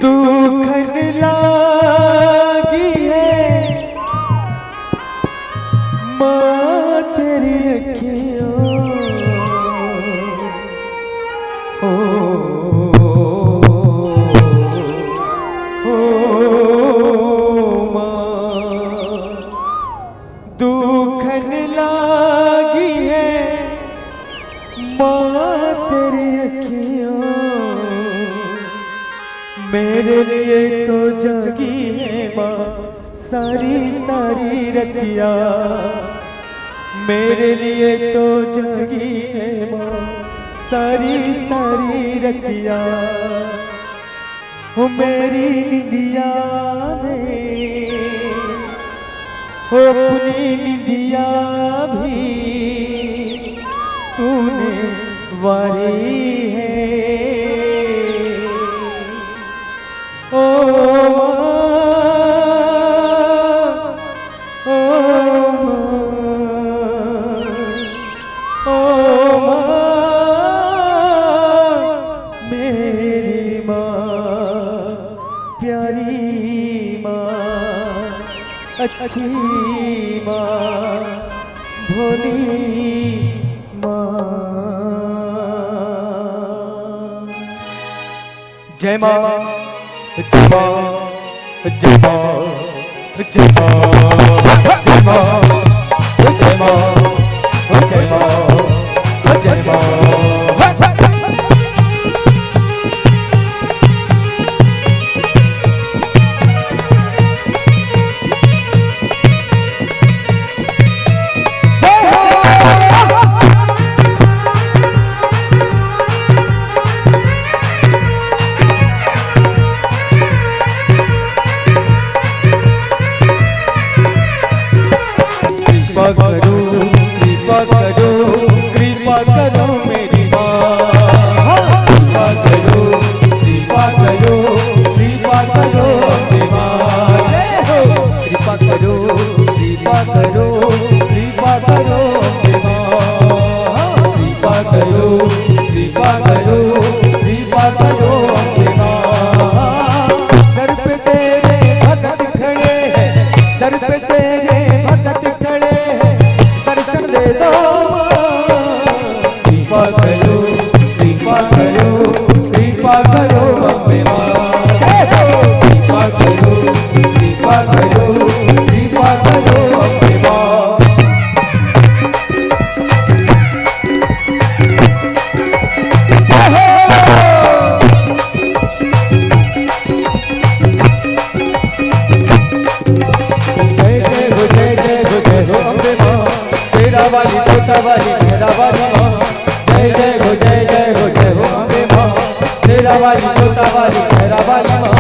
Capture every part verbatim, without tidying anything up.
दुखन लागी है माँ तेरी अखियाँ। ओ, ओ, ओ माँ, दुखन लागी है माँ तेरी अखियाँ। मेरे लिए तो जागी है माँ सारी सारी रतिया। मेरे लिए तो जागी है माँ सारी सारी रतिया। हो मेरी निंदिया में, हो अपनी निंदिया भी तूने वारी है। ओ माँ, ओ माँ, ओ माँ, मेरी माँ, प्यारी माँ, अच्छी माँ, भोली माँ। जय माँ, जय माँ, जय माँ, जय माँ, जय माँ, जय माँ, जय माँ, जय माँ। कृपा करो, कृपा करो, कृपा करो मेरी माँ। कृपा करो, कृपा करो, कृपा करो अम्बे माँ। जय हो। कृपा करो, कृपा करो, कृपा करो अम्बे माँ। कृपा करो, कृपा करो, कृपा करो अम्बे माँ। दर पे तेरे भक्त खड़े हैं, दर पे तेरे भक्त खड़े हैं, दर्शन दे दो माँ। कृपा करो, कृपा करो, कृपा करो अम्बे माँ। कृपा करो, कृपा करो, कृपा करो अम्बे माँ। जय जय हो, जय जय हो, जय हो अम्बे माँ, शेरा वाली, जोता वाली, मेहरा वाली माँ। जय जय हो, जय जय हो, जय हो अम्बे माँ, शेरा वाली, जोता वाली, मेहरा वाली माँ।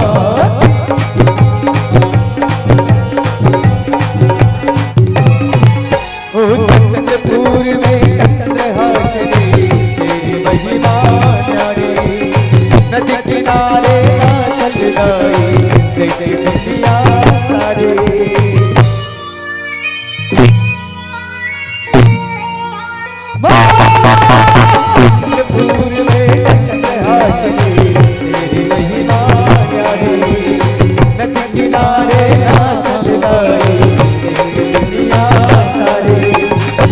ओ चंद्रपुर में चंद्रहासिनी, तेरी महिमा न्यारी। नदी किनारे नाचल गाई, देखे दुनिया सारी। चंद्रपुर में चंद्रहासिनी, तेरी महिमा न्यारी। नदी किनारे नाचल गाई, देखे दुनिया सारी।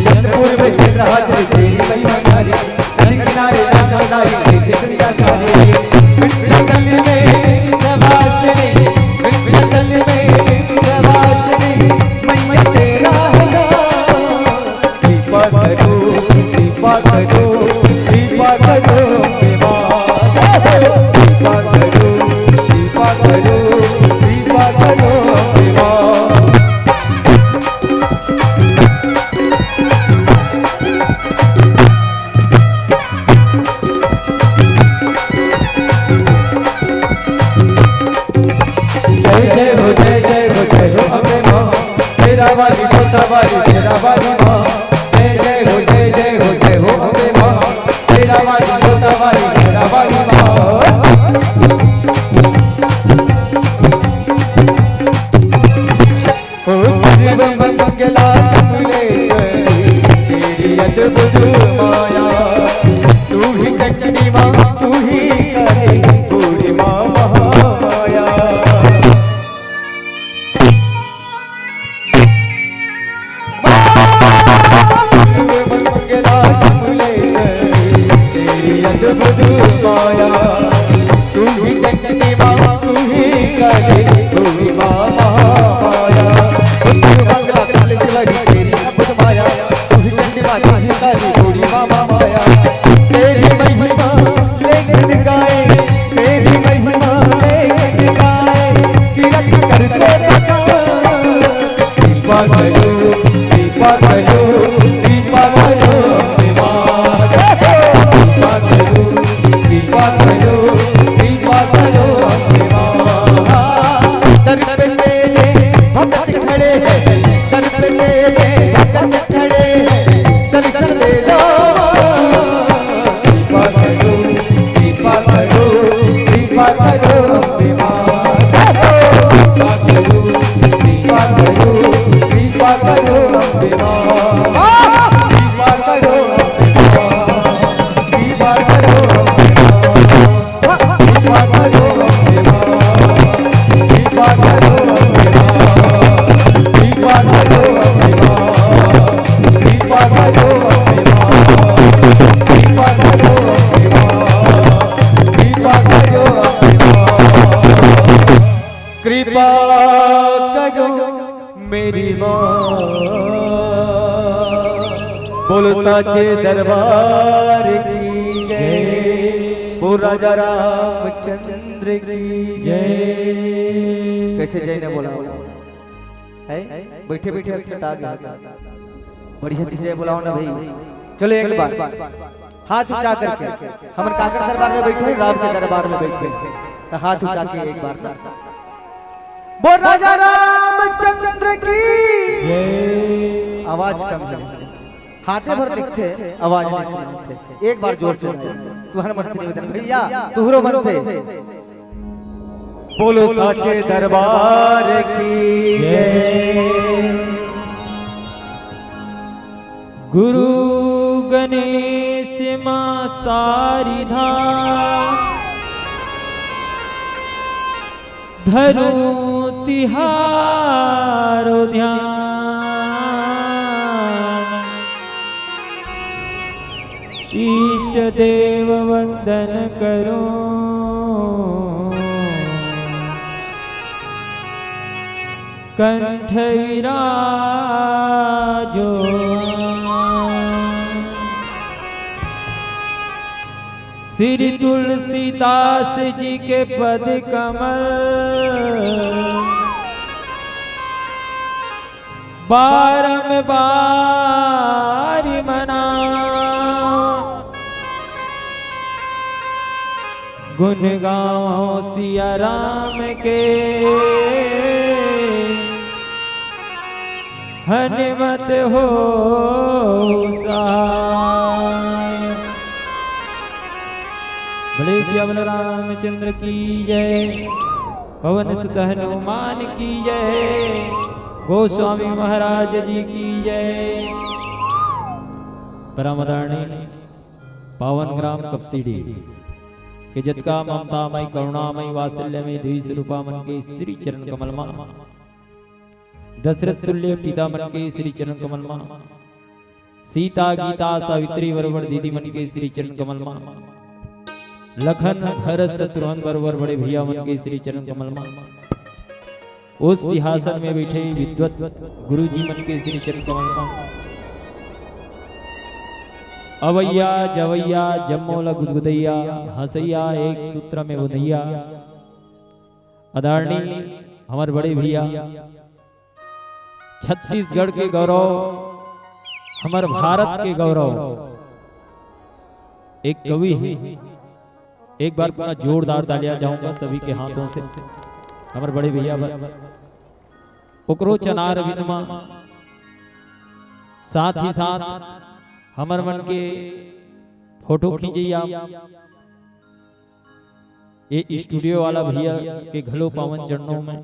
चंद्रपुर में चंद्रहासिनी, तेरी महिमा न्यारी। नदी किनारे नाचल गाई, देखे दुनिया सारी। विंध्याचल में विंध्यवासिनी, विंध्याचल में विंध्यवासिनी, महिमा तेरा है। कृपा करो, कृपा करो, कृपा करो हे माँ। कृपा करो, कृपा करो, कृपा करो हे माँ। जय जय हो, जय जय हो, जय हो अम्बे माँ। शेरा वाली, जोता वाली, शेरा वाली माँ। जय जय हो, जय जय हो, जय हो अम्बे माँ। शेरा वाली, जोता वाली, शेरा वाली माँ। ओ सर्व मंगला कमलेश्वरी, तेरी अद्भुत माया। तू ही चंडी माँ, तू ही काली, बूढ़ी माँ महामाया। तेरी बूढ़ी मामा माया, तेरी महिमा लेकिन गाए, तेरी महिमा लेकिन गाए, तीरथ करते बता। कृपा करो, कृपा करो, कृपा करो, कृपा करो, कृपा करो, कृपा करो, कृपा। दर पे तेरे भक्त खड़े हैं, दर पे तेरे भक्त खड़े हैं, दर्शन दे दो। कृपा करो, कृपा करो, कृपा करो, अम्बे माँ। कृपा करो, कृपा करो, कृपा करो, अम्बे माँ। कृपा करो, अम्बे माँ। कृपा करो, अम्बे माँ। कृपा करो, अम्बे माँ। कृपा करो, अम्बे माँ। कृपा करो, अम्बे माँ। कृपा करो, अम्बे माँ। कृपा करो, अम्बे माँ। कृपा करो, अम्बे माँ। कृपा करो, मेरी माँ। बोलो साचे दरबार की जय, बोल राजा रामचंद्र की जय। कैसे जय ने बोला है? बैठे बैठे असकटा गया। बढ़िया से जय बोलाओ ना भाई। चलो एक बार हाथ ऊंचा करके, हमर काकर दरबार में बैठे, राम के दरबार में बैठे, तो हाथ ऊंचा के एक बार ना। बोल राजा रामचंद्र की। आवाज कम है, हाथे भर दिखथे, आवाज नहीं सुनाथे। एक बार जोर से, तुहर मन से निवेदन भैया, तुहरो मन से। बोलो साचे दरबार की जय। गुरु गणेश माँ सारिधा, धरूं तिहारो ध्यान। इष्ट देव वंदन करूं, कंठ विराजो। श्री तुलसीदास जी के पद कमल, बारंबार मना। गुण गाओ सिया राम के, हनुमत हो सहाय। बोले सियावर रामचंद्र की जय, पवन सुत हनुमान की जय, गोस्वामी महाराज जी की जय। परम आदरणीय पावन ग्राम कपसीडी के जतका ममतामय, करुणामय, वात्सल्यमय दुई स्वरूपा मन के श्री चरण कमल मा, दशरथ तुल्य पिता मन के श्री चरण कमल मा, सीता, गीता, सावित्री बरोबर दीदी मन के श्री चरण कमल मा, लखन, भरत, शत्रुघ्न बरोबर बड़े भैया मन के श्री चरण कमल मा, उस सिंहासन में बैठे विद्वत गुरु जी मन के श्री चरण कमल मा, अवैया, जवैया, जम्मो ला गुदगुदैया, हंसैया, एक सूत्र में उधैया, आदरणीय हमर बड़े भैया, छत्तीसगढ़ के गौरव, हमर भारत के गौरव, एक कवि हे। एक बार पूरा जोरदार तालियां चाहूंगा सभी के हाथों से, हमर बड़े भैया बर। ओकरो चनार अरविंद मा, साथ ही साथ हमर मन के फोटो खींचैया, ये स्टूडियो वाला भैया के घलो पावन चरणों में,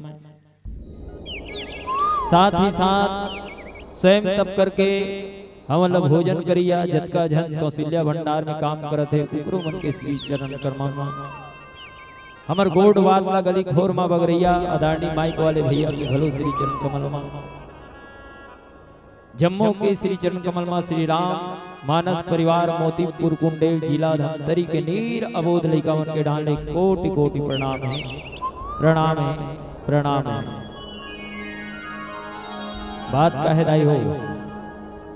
साथ ही साथ स्वयं तप करके हमन ला भोजन करैया जतका झन कौशल्या भंडार में काम करत हे, उकरो मन के श्री चरण कमल मा, हमर गोठ बात ला गली खोर मा बगरैया आदरणीय माइक वाले भैया के घलो श्री चरण कमल मा, जम्मो के श्री चरण कमल मा श्री राम मानस परिवार मोतीपुर कुंडेल जिला धमतरी के नीर अबोध लइका मन के डाहन ले कोटि कोटि प्रणाम हे, प्रणाम हे, प्रणाम हे। बात का हे दाई हो,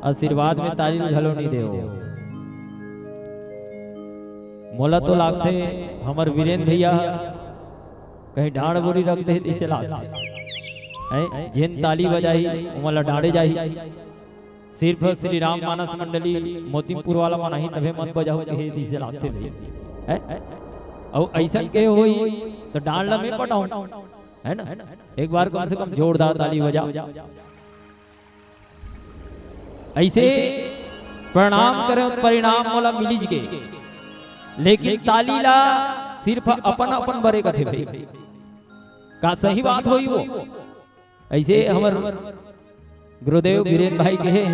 आशीर्वाद में ताली घलो नहीं देव। मोला तो लागथे, हमर वीरेन भैया कहीं डांड़ बोरी रख दे, तइसे लागथे। हैं? जेन ताली बजाही, ओमन ला डांड़े जाही। सिर्फ श्री राम मानस मंडली मोतीपुर वाला मन आही, तभे मत बजाहू, कहे तइसे लागथे भैया। हैं? अउ अइसन के होई, तो डांड़ ला मैं पटाऊं, है ना? एक बार कम से कम जोरदार ताली बजा। अइसे प्रणाम करे, परिणाम मोला मिलिच गे, लेकिन ताली ला सिर्फ अपन अपन बरे कथे भाई। का सही बात होई वो? अइसे हमर गुरुदेव वीरेन भाई कहे,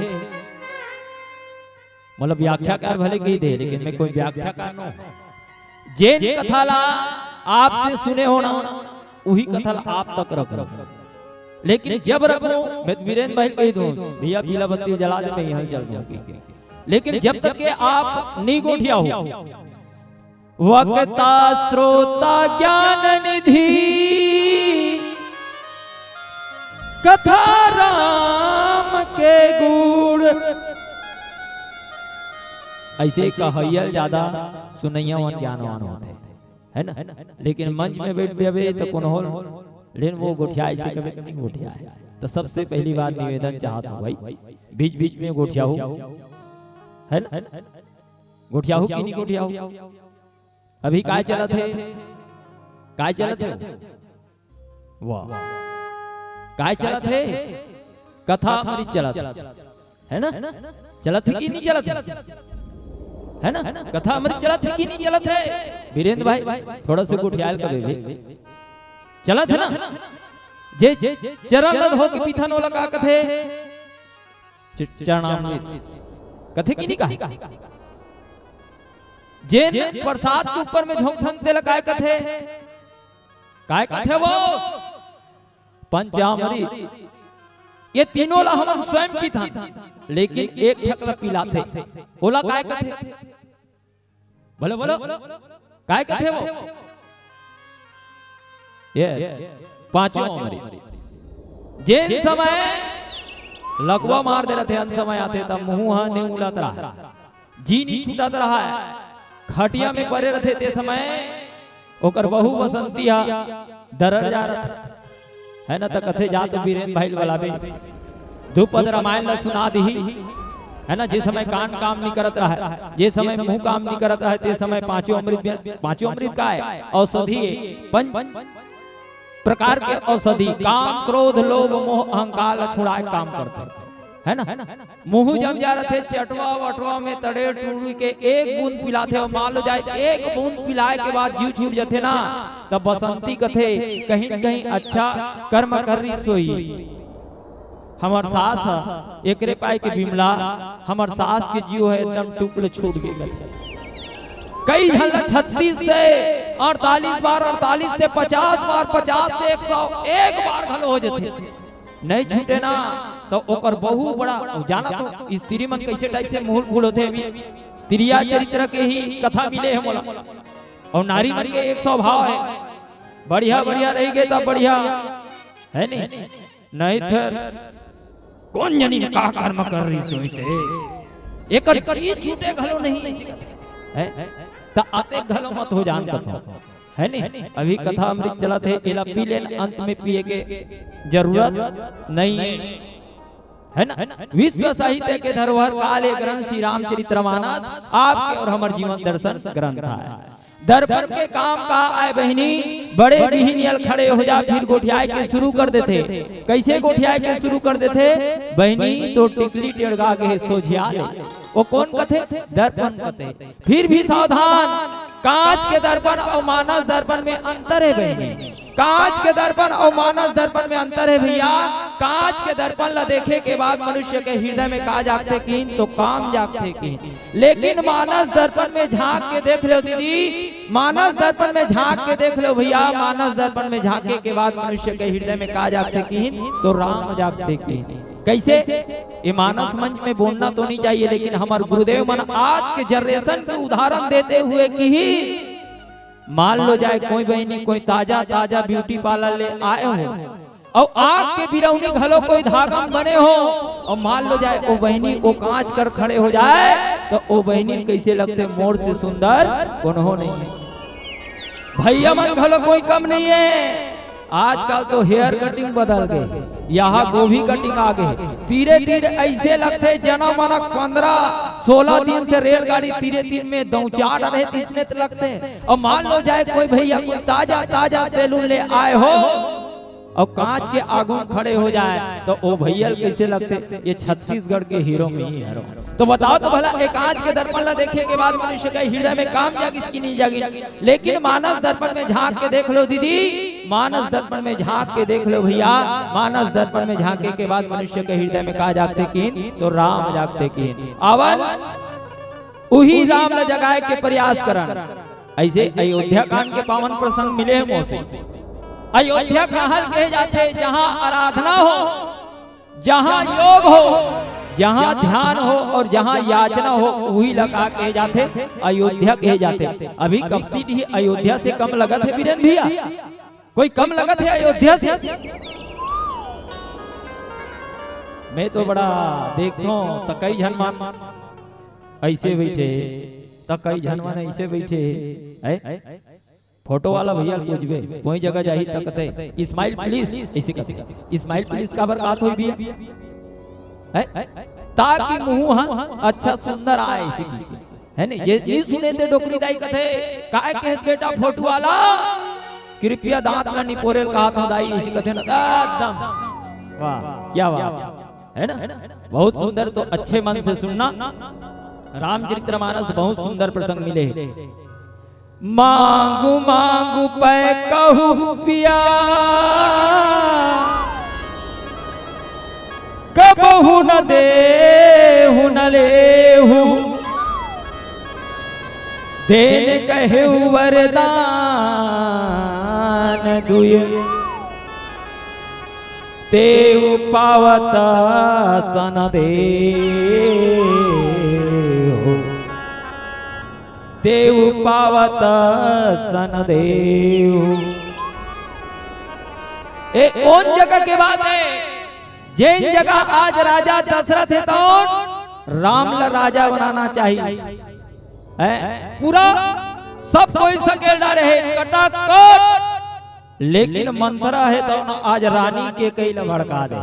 मतलब व्याख्याकार भले कहि दे, लेकिन मैं कोई व्याख्याकार नो। जेन कथा ला आपसे सुने हो ना, उही कथा ला आप तक रखो। लेकिन जब रखो, मैं वीरेन भाई कहि दूं, भैया पीला बत्ती जला दे, मैं यहाँ चल दूं। लेकिन जब तक के आप नहीं गोठिया हो, वक्ता श्रोता ज्ञान निधि, कथा राम के गुण। अइसे कहइया ल ज्यादा सुनइया मन ज्ञानवान होथे, है ना? लेकिन मंच में बइठ देबे त कोनो होल, लेन वो गोठिया अइसे कबे नहीं गोठिया है। तो सबसे पहली बार निवेदन चाहत हूँ भाई, बीच-बीच में गोठियाहू, है ना? गोठियाहू कि नहीं गोठियाहू? अभी काय चलत हे? काय चलत हे? वाह। काय चलत हे? कथा अमृत चलत हे। है ना? चलत हे कि नहीं चलत हे? है ना? कथा अमृत चलत हे कि नहीं चलत हे? वीरेंद्र भाई, थोड़ा सा गोठियाल कर दे। चलत हे ना? जे, जे चरण ल धो के पीथन ओला का कथे? च-, चरणामृत। कथे कि नहीं कहा? जेन प्रसाद के ऊपर में झोंकथन तेला काय कथे? काय कथे वो? पंचामृत। ये तीनों ला हमन स्वयं पीथन, लेकिन एक ठक ला पिलाथे, ओला काय कथे? बोलो, बोलो, काय कथे वो? ये पांचों अमृत। जेन समय लकवा मार दे रथे, अन समय आथे, तब मुंह ह ने उलत रहा, जी नी छूटत रहा, खटिया में परे रथे, ते समय ओकर बहू बसंती ह दरर जा रथे, है ना? त कथे, "जा तो वीरेन भाई ल बलाबे, दू पद रामायण ल सुना दिही," है ना? जे समय कान काम नी करत रहा, जे समय मुंह काम नी करत रहा, ते समय पांचों अमृत में, पांचों अमृत काय? औषधि, पंच प्रकार के औषधि, काम, क्रोध, लोभ, मोह, अहंकार ल छुड़ाए काम करथे, है ना? मुंह जम जा रथे, चटवा वटवा में तड़े टूड़ी के एक बूंद पिलाथे, अउ मान लो जाए एक बूंद पिलाए के बाद जीव छूट जथे ना, तब बसंती कथे, "कहीं न कहीं अच्छा कर्म कर रही सोई।" हमर सास ह, एकरे पाए के बिमला, हमर सास के जीव ह एकदम टुकड़े छूट गे कथे। कई झन ल छत्तीस से अड़तालीस बार, अड़तालीस से पचास बार, पचास से एक सौ एक बार घलो हो जथे। नहीं छूटे ना, तो ओकर बहू बड़ा, जाना तो स्त्री मन कैसे टाइप से मुहुल फूल होथे, अभी तिरिया चरित्र के ही कथा मिले हे मोला। अउ नारी मन के एक स्वभाव हे, बढ़िया, बढ़िया रही गे तब बढ़िया, है नहीं? नहीं फेर कोन जनी का कर्म कर रही सोई ते, एकर जी छूटे घलो नहीं, है? त अतेक घलो मत हो जान कथो। है नी? अभी कथा अमृत चलत हे, एला पी लेन, अंत में पिए के जरूरत नहीं हे। है ना? विश्व साहित्य के धरोहर काले ग्रंथ श्री रामचरित्र मानस आपके और हमर जीवन दर्शन ग्रंथ आय। दर्पण के काम का आय बहिनी, बड़े बिहिनियल खड़े हो जा, फिर गोठियाए के शुरू कर देथे। कैसे गोठियाए के शुरू कर देथे? बहिनी तो टिकली टेड़गा गे हे, सोझिया ले। वो कोन कथे? दर्पण कथे। फिर भी सावधान, कांच के दर्पण अउ मानस दर्पण में अंतर हे बहिनी। कांच के दर्पण अउ मानस दर्पण में अंतर हे भैया। कांच के दर्पण ला देखे के बाद मनुष्य के हृदय में का जागथे किन, तो काम जागथे किन। लेकिन मानस दर्पण में झांक के देख लो दीदी, मानस दर्पण में झांक के देख लो भैया, मानस दर्पण में झांके के बाद मनुष्य के हृदय में का जागथे किन, तो राम जागथे किन। कैसे? ये मानस मंच में बोलना तो नहीं चाहिए, लेकिन हमर गुरुदेव मन आज के जनरेशन के उदाहरण देते हुए किही, मान लो जाए कोई बहिनी कोई ताजा, ताजा ब्यूटी पार्लर ले आए हो, अउ आग के बिरौनी घलो कोई धागा म बने हो, अउ मान लो जाए ओ बहिनी ओ कांच कर खड़े हो जाए, त ओ बहिनी ल कइसे लगथे, मोर से सुंदर कोनो नहीं हे। भैया मन घलो कोई कम नहीं हे। आजकल तो हेयर कटिंग बदल गे, यहाँ गोभी कटिंग आ गे। तीरे तीर अइसे लगथे जना मना पंद्रह सोलह दिन से रेलगाड़ी तीरे तीर में दौचा डरे हे तइसने त लगथे। अउ मान लो जाए कोई भैया कोई ताजा ताजा सैलून ले आए हो, अउ कांच के आगू म खड़े हो जाए, त ओ भैया ल कइसे लगथे, ये छत्तीसगढ़ के हीरो म ही हरो। त बताओ तो भला, ए कांच के दर्पण ला देखे के बाद मनुष्य के हृदय में काम जागिस कि नहीं जागिस? लेकिन मानस दर्पण में झांक के देख लो दीदी, मानस दर्पण में झांक के देख लो भैया, मानस दर्पण में झांके के बाद मनुष्य के हृदय में का जागथे किन? तो राम जागथे किन। अवन उही राम ला जगाए के प्रयास करन। अइसे अयोध्या कांड के पावन प्रसंग मिले हे मोसे। अयोध्या कहाँ ल कहे जाथे? जहाँ आराधना हो, जहाँ योग हो, जहाँ ध्यान हो अउ जहाँ याचना हो, उही ला का कहे जाथे? अयोध्या कहे जाथे। अभी कब सीट ही अयोध्या से कम लगत हे बीरेन भैया? कोई कम लगत हे अयोध्या से? मैं तो बड़ा देखथों, त कई झन मन अइसे बइठे हे, त कई झन मन अइसे बइठे हे, हैं? फोटो वाला भैया ल पूछबे, कोई जगह जाही त कथे, "Smile please," अइसे कथे। "Smile please" काबर कहत होही भैया? हैं? ताकि मुंह ह अच्छा सुंदर आए, अइसे कथे। हे नहीं? ये नहीं सुने ते डोकरी दाई कथे, "काय कहेस बेटा फोटो वाला? कृपया दांत ला निपोरे ल कहत हों दाई," अइसे कथे ना, एकदम। वाह, क्या बात। हे ना? बहुत सुंदर, तो अच्छे मन से सुनना। रामचरितमानस बहुत सुंदर प्रसंग मिले हे। मांगु मांगु पै कहु पिया, कबहु न देहु न लेहु। देन कहेउ वरदान दुय, तेउ पावत सन देहु। तेउ पावत सन देहु। ए कोन जगह के बात हे? जेन जगह आज राजा दशरथ हे, तौन राम ला राजा बनाना चाहिए। हैं? पूरा सब कोई सकेल डारे हे, कटाकट। लेकिन मंथरा हे, तौन आज रानी कैकई ला भड़का दे।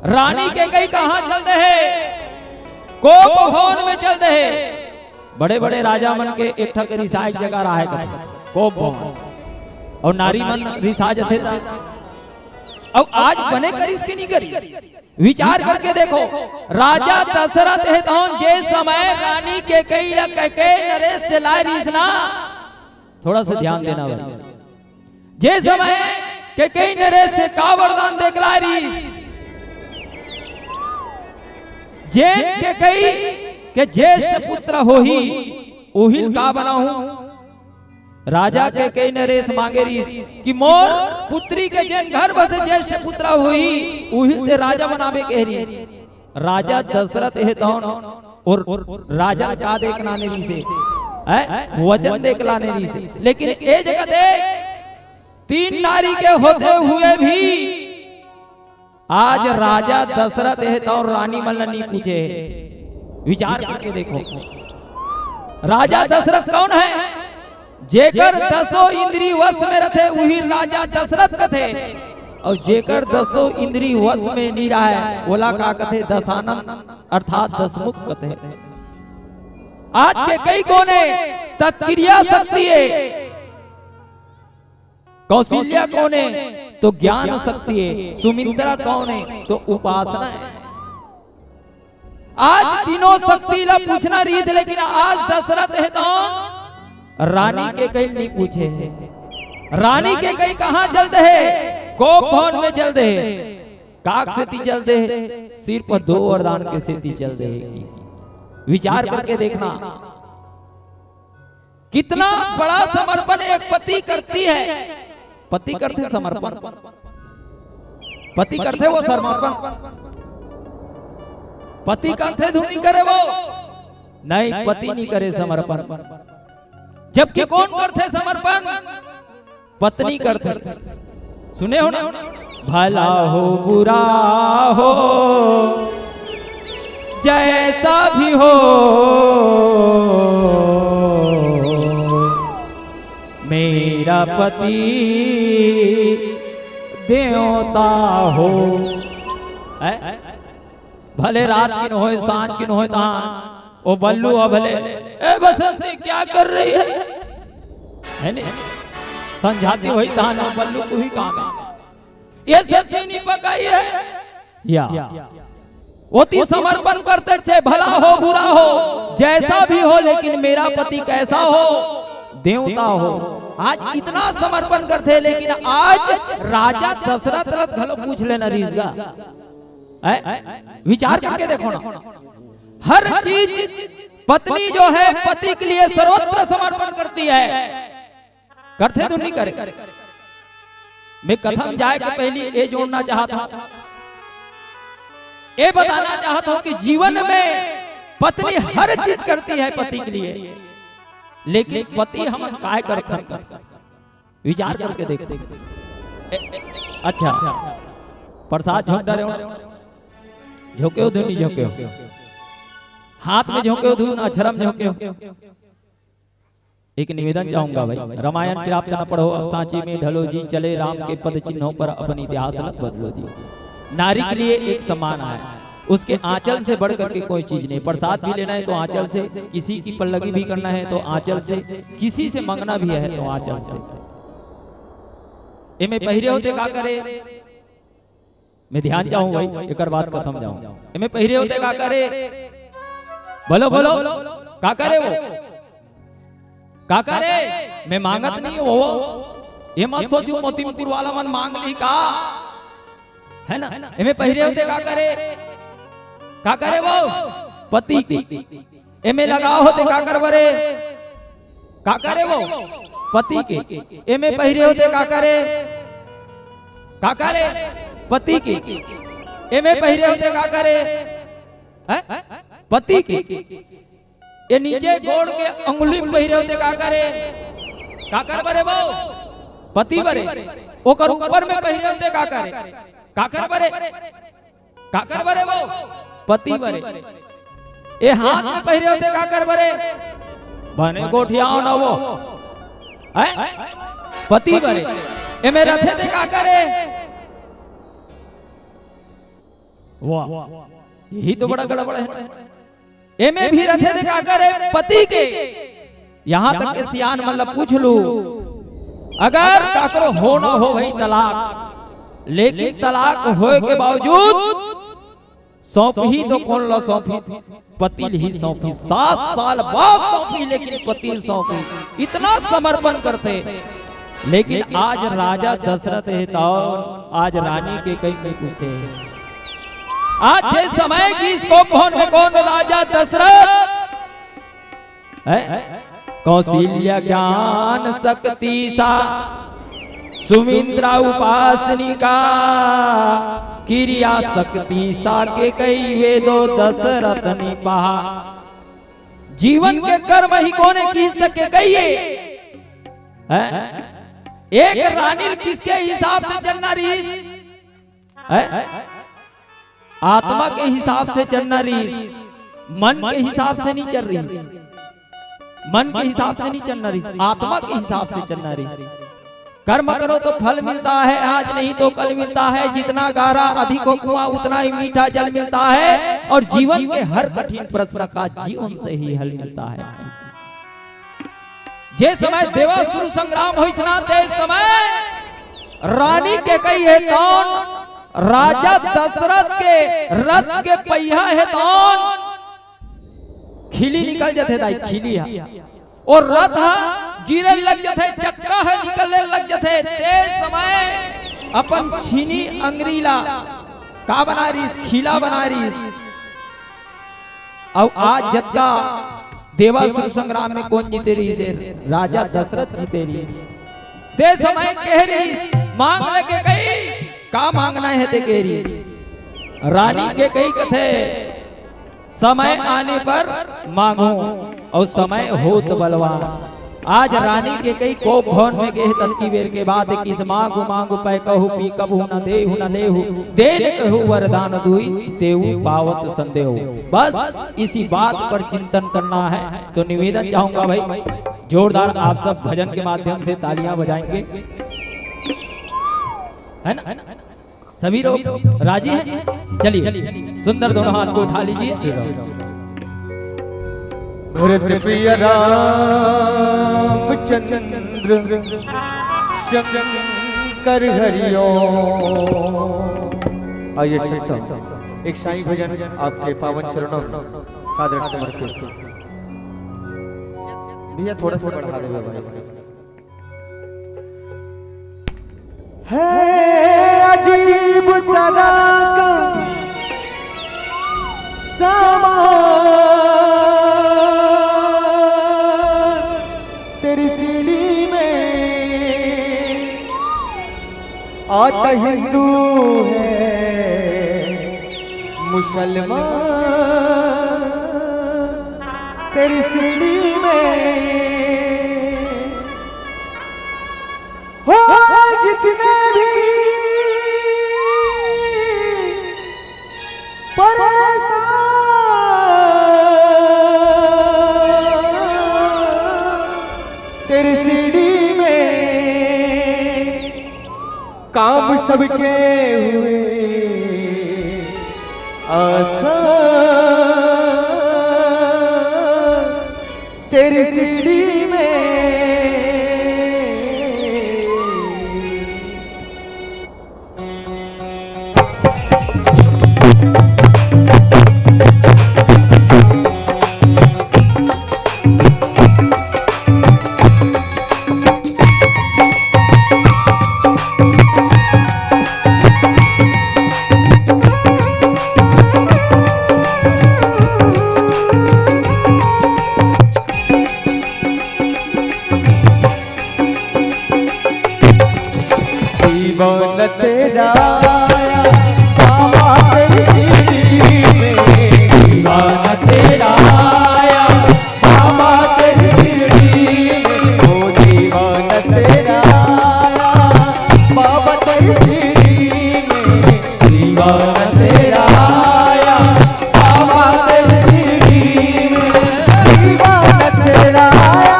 रानी कैकई कहाँ चल दे हे? कोप भवन में चल दे हे। बड़े-बड़े राजा मन के एक ठक रिसाए के जगह राहय कथे, कोप भवन। अउ नारी मन रिसा जथे त। अउ आज बने करिस के नहीं करिस? विचार करके देखो, राजा दशरथ हे तौन जे समय रानी कैकई ला कैकई नरेश से लाय रिहिस ना, थोड़ा सा ध्यान देना भाई। जे समय कैकई नरेश से का वरदान दे के लाय रिहिस, जेन कैकई के ज्येष्ठ पुत्र होही, उहिल का बनाहूं? राजा कैकई नरेश मांगे रिहिस कि मोर पुत्री के जेन गर्भ से ज्येष्ठ पुत्र होही, उहिल ते राजा बनाबे कहे रिहिस। राजा दशरथ हे तौन अउ राजा का दे के लाने रिहिसे, हैं? वचन दे के लाने रिहिसे। लेकिन ए जगह देख, तीन नारी के होते हुए भी आज राजा दशरथ हे तौन रानी मन ला नहीं पूछे। विचार करके देखो, राजा दशरथ कौन हे? जेकर दसों इंद्री वश में रथे, उही राजा दशरथ कथे। अउ जेकर दसों इंद्री वश में नहीं रहय, ओला का कथे? दशानन अर्थात दशमुख कथे। आज कैकई कोन हे? त क्रिया शक्ति हे। कौशल्या कोन हे? तो ज्ञान शक्ति हे। सुमित्रा कोन हे? तो उपासना हे। आज तीनों शक्ति ला पूछना रिहिस, लेकिन आज दशरथ हे तौन रानी कैकई नहीं पूछे। रानी कैकई कहाँ चल दे हे? कोप भवन में चल दे हे। काक सेती चल दे हे? सिर्फ दो वरदान के सेती चल दे हे। विचार करके देखना, कितना बड़ा समर्पण एक पति करती है। पति करथे समर्पण, पति करथे वो समर्पण, पति करथे धुन नहीं करे वो, नहीं, पति नहीं करे समर्पण। जबकि कोन करथे समर्पण? पत्नी करथे। सुने हो ना? भला हो बुरा हो, जैसा भी हो, मेरा पति देवता हो। हैं? भले रात किन होय, सांझ किन होय, तहाँ ओ बल्लू ह भले, "ए बसंती, क्या कर रही है?" है नी? संझाती होही तहाँ ओ बल्लू के उही काम हे। ये सब्जी नहीं पकाई है या। ओती समर्पण करथे, भला हो बुरा हो, जैसा भी हो, लेकिन मेरा पति कैसा हो, देवता हो। आज इतना समर्पण करथे, लेकिन आज राजा दशरथ ला घलो पूछ लेना रिहिस गा। हैं? विचार करके देखो ना, हर चीज पत्नी जो है पति के लिए सर्वत्र समर्पण करती है। करथे तो नहीं करे। मैं कथा म जाय के पहली ये जोड़ना चाहत हूँ, ये बताना चाहत हूँ कि जीवन में पत्नी हर चीज करती है पति के लिए, लेकिन पति हमन काय करथन, विचार करके देख। ए, ए, अच्छा, प्रसाद झोंक डरे हो, झोंके हो धुन नहीं झोंके हो, हाथ में झोंके हो धुन, अक्षरम झोंके हो। एक निवेदन चाहूंगा भाई, रामायण प्राप्त न पढ़ो, अब सांची में ढलो जी, चले राम के पद चिन्हों पर अपन इतिहास न बदलो जी। नारी के लिए एक सम्मान है, उसके आंचल से बढ़ करके कोई चीज नहीं। प्रसाद भी लेना है तो आंचल से, किसी की पल्लगी भी करना है तो आंचल से, किसी से मंगना भी है तो आंचल से। एमे पहिरे होते का करे? मैं ध्यान चाहूं भाई, एकर बाद कथा म जाहूं। एमे पहिरे होते का करे? बोलो, बोलो, का करे वो? का करे? मैं मांगत नहीं हूं वो। ये मत सोचू मोतीपुर वाला मन मांग ली का, है ना? एमे पहिरे होते का करे? का करे वो? पति के। एमे लगाव होते का कर बरे? का करे वो? पति के। एमे पहिरे होते का करे? का करे? पति के। एमे पहिरे होते का करे? हैं? पति के। ये नीचे गोड़ के अंगुली में पहिरे होते का करे? का कर बरे वो? पति बरे। ओकर ऊपर में पहिरे होते का करे? का कर बरे? का कर बरे वो? पति बरे। ए हाथ में पहिरे होते का कर बरे? बने गोठियाओ ना वो। हैं? पति बरे। एमे रथे ते का करे? वाह, यही तो बड़ा गड़बड़ है। एमे भी रथे ते का करे? पति के। यहाँ तक के सियान मन ला पूछ लू, अगर काकरो हो ना हो भाई तलाक, लेकिन तलाक होए के बावजूद सौंपही तो कोन ला सौंपही? पति ल ही सौंपही। सात साल बाद सौंपही, लेकिन पति ल सौंपही। इतना समर्पण करथे। लेकिन आज राजा दशरथ हे तो आज रानी कैकई पूछे। आज जे समय गिस कोन में कोन राजा दशरथ है? कौशल्या ज्ञान शक्ति सा, सुमित्रा उपासनिका, क्रिया शक्ति सा कैकई वेदो दशरथ निपहा। जीवन के कर्म ही कोने किस तक के कहिए हैं? एक रानी ल किसके हिसाब से चलना रहिस? हैं? आत्मा के हिसाब से चलना रहिस, मन के हिसाब से नहीं चल रहिस। मन के हिसाब से नहीं चलना रहिस, आत्मा के हिसाब से चलना रहिस। कर्म करो तो फल मिलता है, आज नहीं तो कल मिलता है। जितना गारा अधिक हो कुआं, उतना ही मीठा जल मिलता है। और जीवन के हर कठिन प्रश्न का जीवन से ही हल मिलता है। जे समय देवासुर संग्राम होइस ना, ते समय रानी कैकई हे तौन, राजा दशरथ के रथ के पहिया हे तौन, खिली निकल जथे दाई, खिली हा। और रथ हा गिरे लग जथे, चक्का हा निकले लग जथे, ते समय अपन छीनी अंगरी ला का बना रहिस? खिला बना रहिस। अउ आज जतका देवासुर संग्राम में कोन जीते रहिस हे? राजा दशरथ जीते रहिस। ते समय कहे रहिस, मांग ले कैकई, का मांगना हे ते कहे रहिस। रानी कैकई कथे, समय आने पर मांगो, अउ समय होत बलवान। आज रानी कैकई कोप भवन में गे हे, ततकी बेर के बात हे, किस मांगु मांगु पै कहु पी, कबहु न देहु न लेहु, देन कहु वरदान दुई, तेहु पावत संदेहु। बस इसी बात पर चिंतन करना है। तो निवेदन चाहूंगा भाई, जोरदार आप सब भजन के माध्यम से तालियां बजाएंगे, है ना? सभी लोग राजी हैं? चलिए, सुंदर दोनों हाथ को उठा लीजिए। भरत प्रिय रामचंद्र शंकर हरिओ। आइए संतों, एक साईं भजन आपके पावन चरणों में सादर समर्पित। भैया, थोड़ा सा बढ़ा दे भैया। है अजीब तरह का सामान तेरी सीढ़ी में। आता हिंदू है, मुसलमान तेरी सीढ़ी में। हो जितने भी परेशान तेरी सीढ़ी में, काम सबके हुए आसान तेरी सीढ़ी में। जीवन तेरा आया, बाबा तेरी सीढ़ी में। जीवन तेरा आया, बाबा तेरी सीढ़ी में। ओ जीवन तेरा आया, बाबा तेरी सीढ़ी में। जीवन तेरा आया, बाबा तेरी सीढ़ी में। जीवन तेरा आया,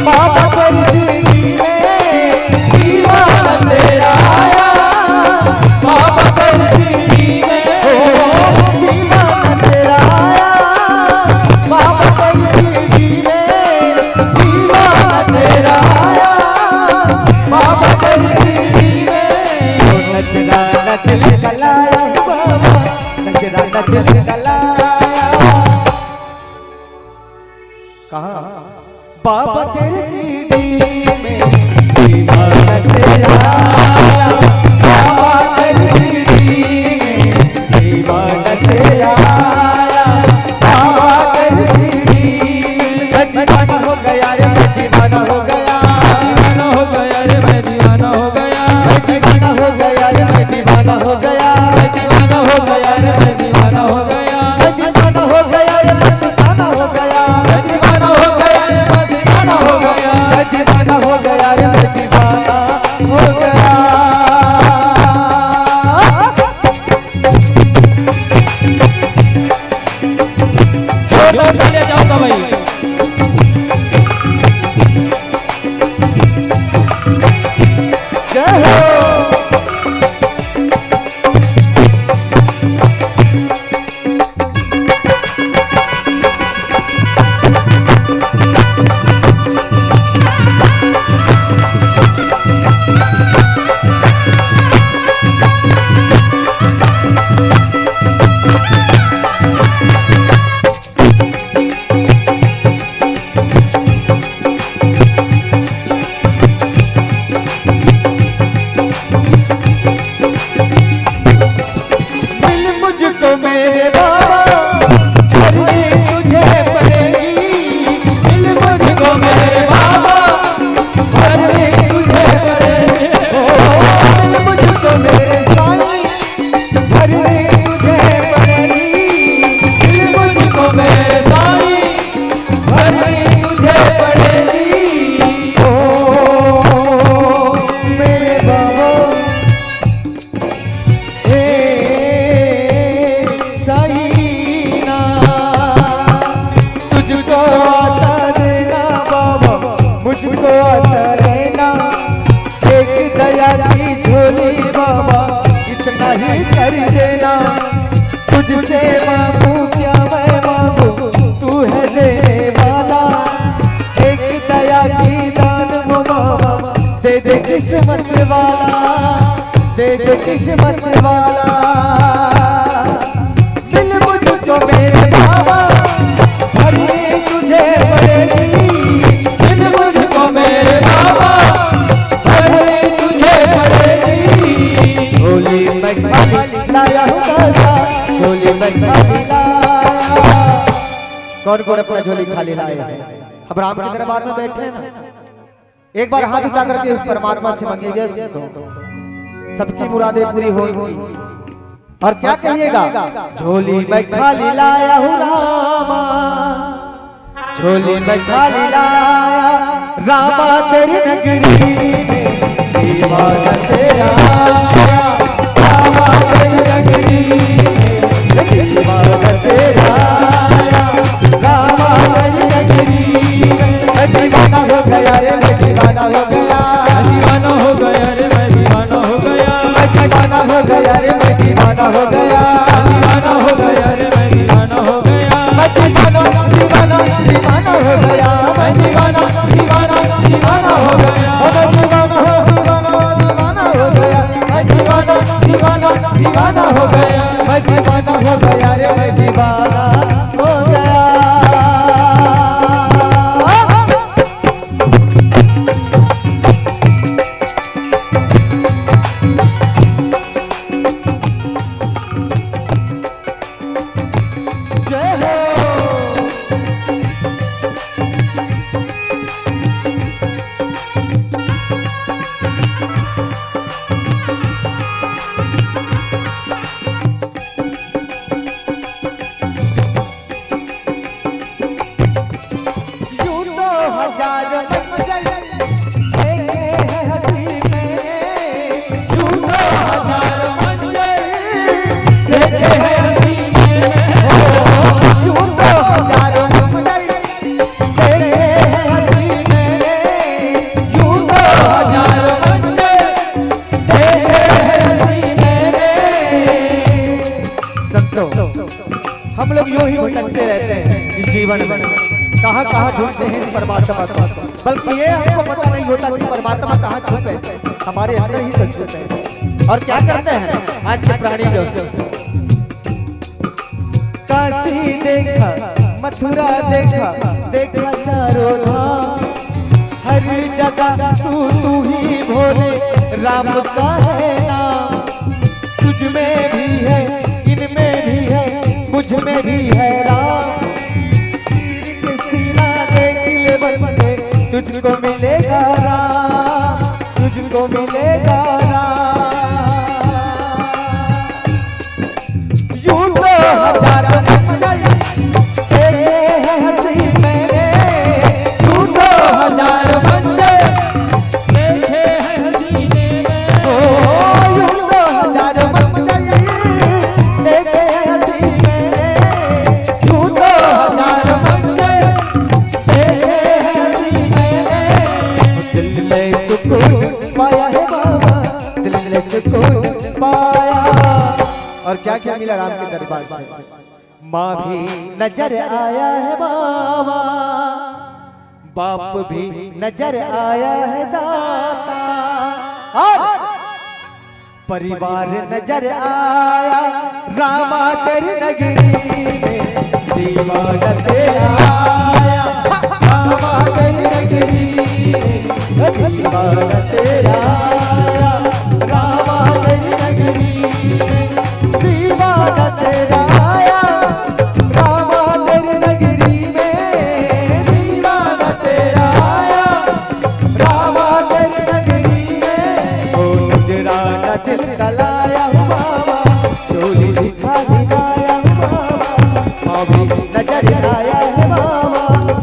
बाबा तेरी सीढ़ी में। जीवन तेरा आया, बाबा तेरी सीढ़ी में। ओ, जीवन तेरा आया, बाबा तेरी सीढ़ी में। जीवन तेरा आया, बाबा तेरी सीढ़ी में। ओ, नचरा नच कलाया बाबा, नचरा नच कलाया। कहाँ? बाबा तेरे सीढ़ी में दीवाना तेरा आया, बाबा तेरे सीढ़ी में दीवाना तेरा आया, बाबा तेरे सीढ़ी में। मैं दीवाना हो गया रे, मैं दीवाना हो गया। दीवाना हो गया रे, मैं दीवाना हो गया। मैं दीवाना हो गया रे, मैं दीवाना हो गया। मैं दीवाना हो गया रे, मैं दीवाना हो गया। मैं दीवाना हो गया रे, मैं दीवाना हो गया। मैं दीवाना हो गया रे, मैं दीवाना हो गया। मैं दीवाना हो गया रे, मैं दीवाना हो गया। जोरदार तालियां जाओ तो भाई। जय हो। मुझको आता देना बाबा, मुझको आता देना, एक दया की झोली बाबा, इतना ही कर देना। तुझसे मांगू क्या मैं मांगू, तू है देने वाला। एक दया की दान वो बाबा, दे दे किस्मत वाला, दे दे किस्मत वाला। दिल मुझको मेरे बाबा, भरनी तुझे पड़ेगी। दिल मुझको मेरे बाबा, भरनी तुझे पड़ेगी। झोली में खाली लाया हूँ दादा, झोली में खाली लाया। कौन कौन अपना झोली खाली लाए हैं? अब राम के दरबार में बैठे हैं ना, एक बार हाथ उठा करके उस परमात्मा से मांगिएगा, सबकी मुरादें पूरी होंगी। और क्या कहिएगा? झोली में खाली लाया हूँ रामा, झोली में खाली लाया रामा, तेरी नगरी में दीवाना तेरा आया। रामा तेरी नगरी में दीवाना तेरा आया। रामा तेरी नगरी में मैं दीवाना हो गया रे, मैं दीवाना हो गया। दीवाना हो गया रे, मैं दीवाना हो गया। मैं दीवाना हो गया रे, मैं दीवाना हो गया। दीवाना हो गया रे, मैं दीवाना हो गया। मैं दीवाना, दीवाना, दीवाना हो गया। मैं दीवाना, दीवाना, दीवाना हो गया। मैं दीवाना हो, दीवाना, दीवाना हो गया। मैं दीवाना, दीवाना, दीवाना हो गया। मैं दीवाना हो गया रे, मैं दीवाना हो गया। जय हो। यूं तो हजारों मंजिल देखे हैं हंसी में, यूं तो हजारों मंजिल देखे हैं हंसी में, हो, यूं तो हजारों मंजिल देखे हैं हंसी में, यूं तो हजारों मंजिल देखे हैं हंसी में। संतों, हम लोग यूं ही भटकते रहते हैं इस जीवन में, कहाँ कहाँ ढूंढते हैं इस परमात्मा को, बल्कि ये हमको पता नहीं होता कि परमात्मा कहाँ छुपे, हमारे अंदर ही तो छुपे हैं। और क्या करते हैं आज के प्राणी लोग? काशी देखा, मथुरा देखा, देखा चारों धाम, हर जगह तू, तू ही भोले राम का है नाम। तुझ में भी है, इनमें भी है, मुझ में भी है राम। चीर के सीना देख ले बंदे, तुझको मिलेगा राम, तुझको मिलेगा राम। यूं तो हजारों मंजिल देखे हैं हंसी मैंने, यूं तो हजारों मंजिल देखे हैं हंसी मैंने। ओ, यूं तो हजारों मंजिल देखे हैं हंसी मैंने, यूं तो हजारों मंजिल देखे हैं हंसी मैंने। दिल में सुकून पाया है बाबा, दिल में सुकून पाया। और क्या क्या मिला राम के दरबार से? माँ भी नजर आया है बाबा, बाप भी नजर आया है दाता, और परिवार नजर आया रामा तेरी नगरी में, दीवाना तेरा आया रामा तेरी नगरी में, दीवाना तेरा आया रामा तेरी नगरी में। दीवाना तेरा आया रामा तेरी नगरी में, दीवाना तेरा आया रामा तेरी नगरी में। ओ नजराना दिल का लाया हूँ बाबा, झोली दिखा दिखाया हूँ बाबा, अभी नजर आया है बाबा।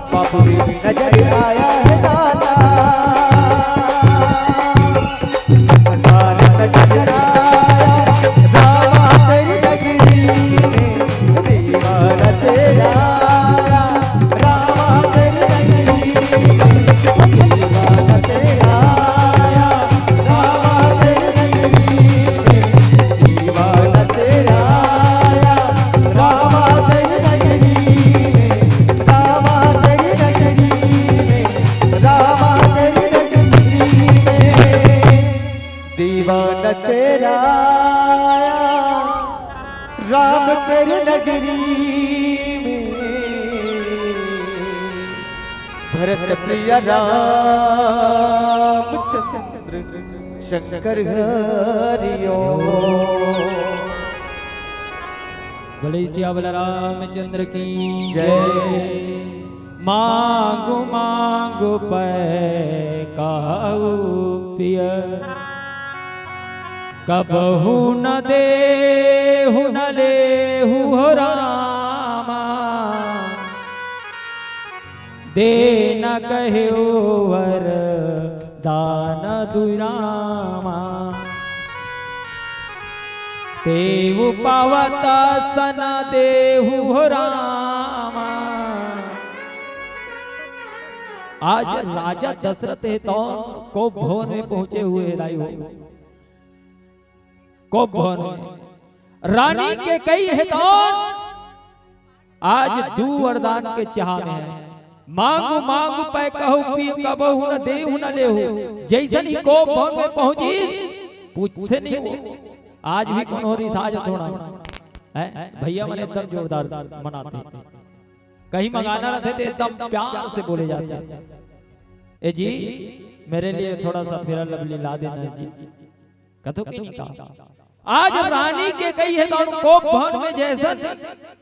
गिरी में भरत प्रिय रामचंद्र शंकर हरिओ। बोले सियावर रामचंद्र की जय। जय। मांगु मांगु पै कहु पिय, कबहु न देहु न लेहु हो रामा। दे न कहेउ वर दान दुइ रामा, तेहु पावत असन देहु हो रामा। आज राजा दशरथ हे तौन कोप भवन में पहुंचे हुए हे दाई हो। कोप भवन में रानी कैकई हे तौन आज दू वरदान के चाह में हे। मांगु मांगु पै कहु पिय, कबहु न देहु न लेहु। जैसन ही कोप भवन में पहुंचिस, पूछे नहीं वो। आज भी कोनो रिसाय थोड़ा हे, भैया मन एकदम जोरदार मनाथे। कहीं मंगाना रहिथे त एकदम प्यार से बोले जाथे, "ए जी, मेरे लिए थोड़ा सा Fair Lovely ला देना जी।" कथो कि नहीं कहा। आज रानी कैकई हे तौन कोप भवन में जैसन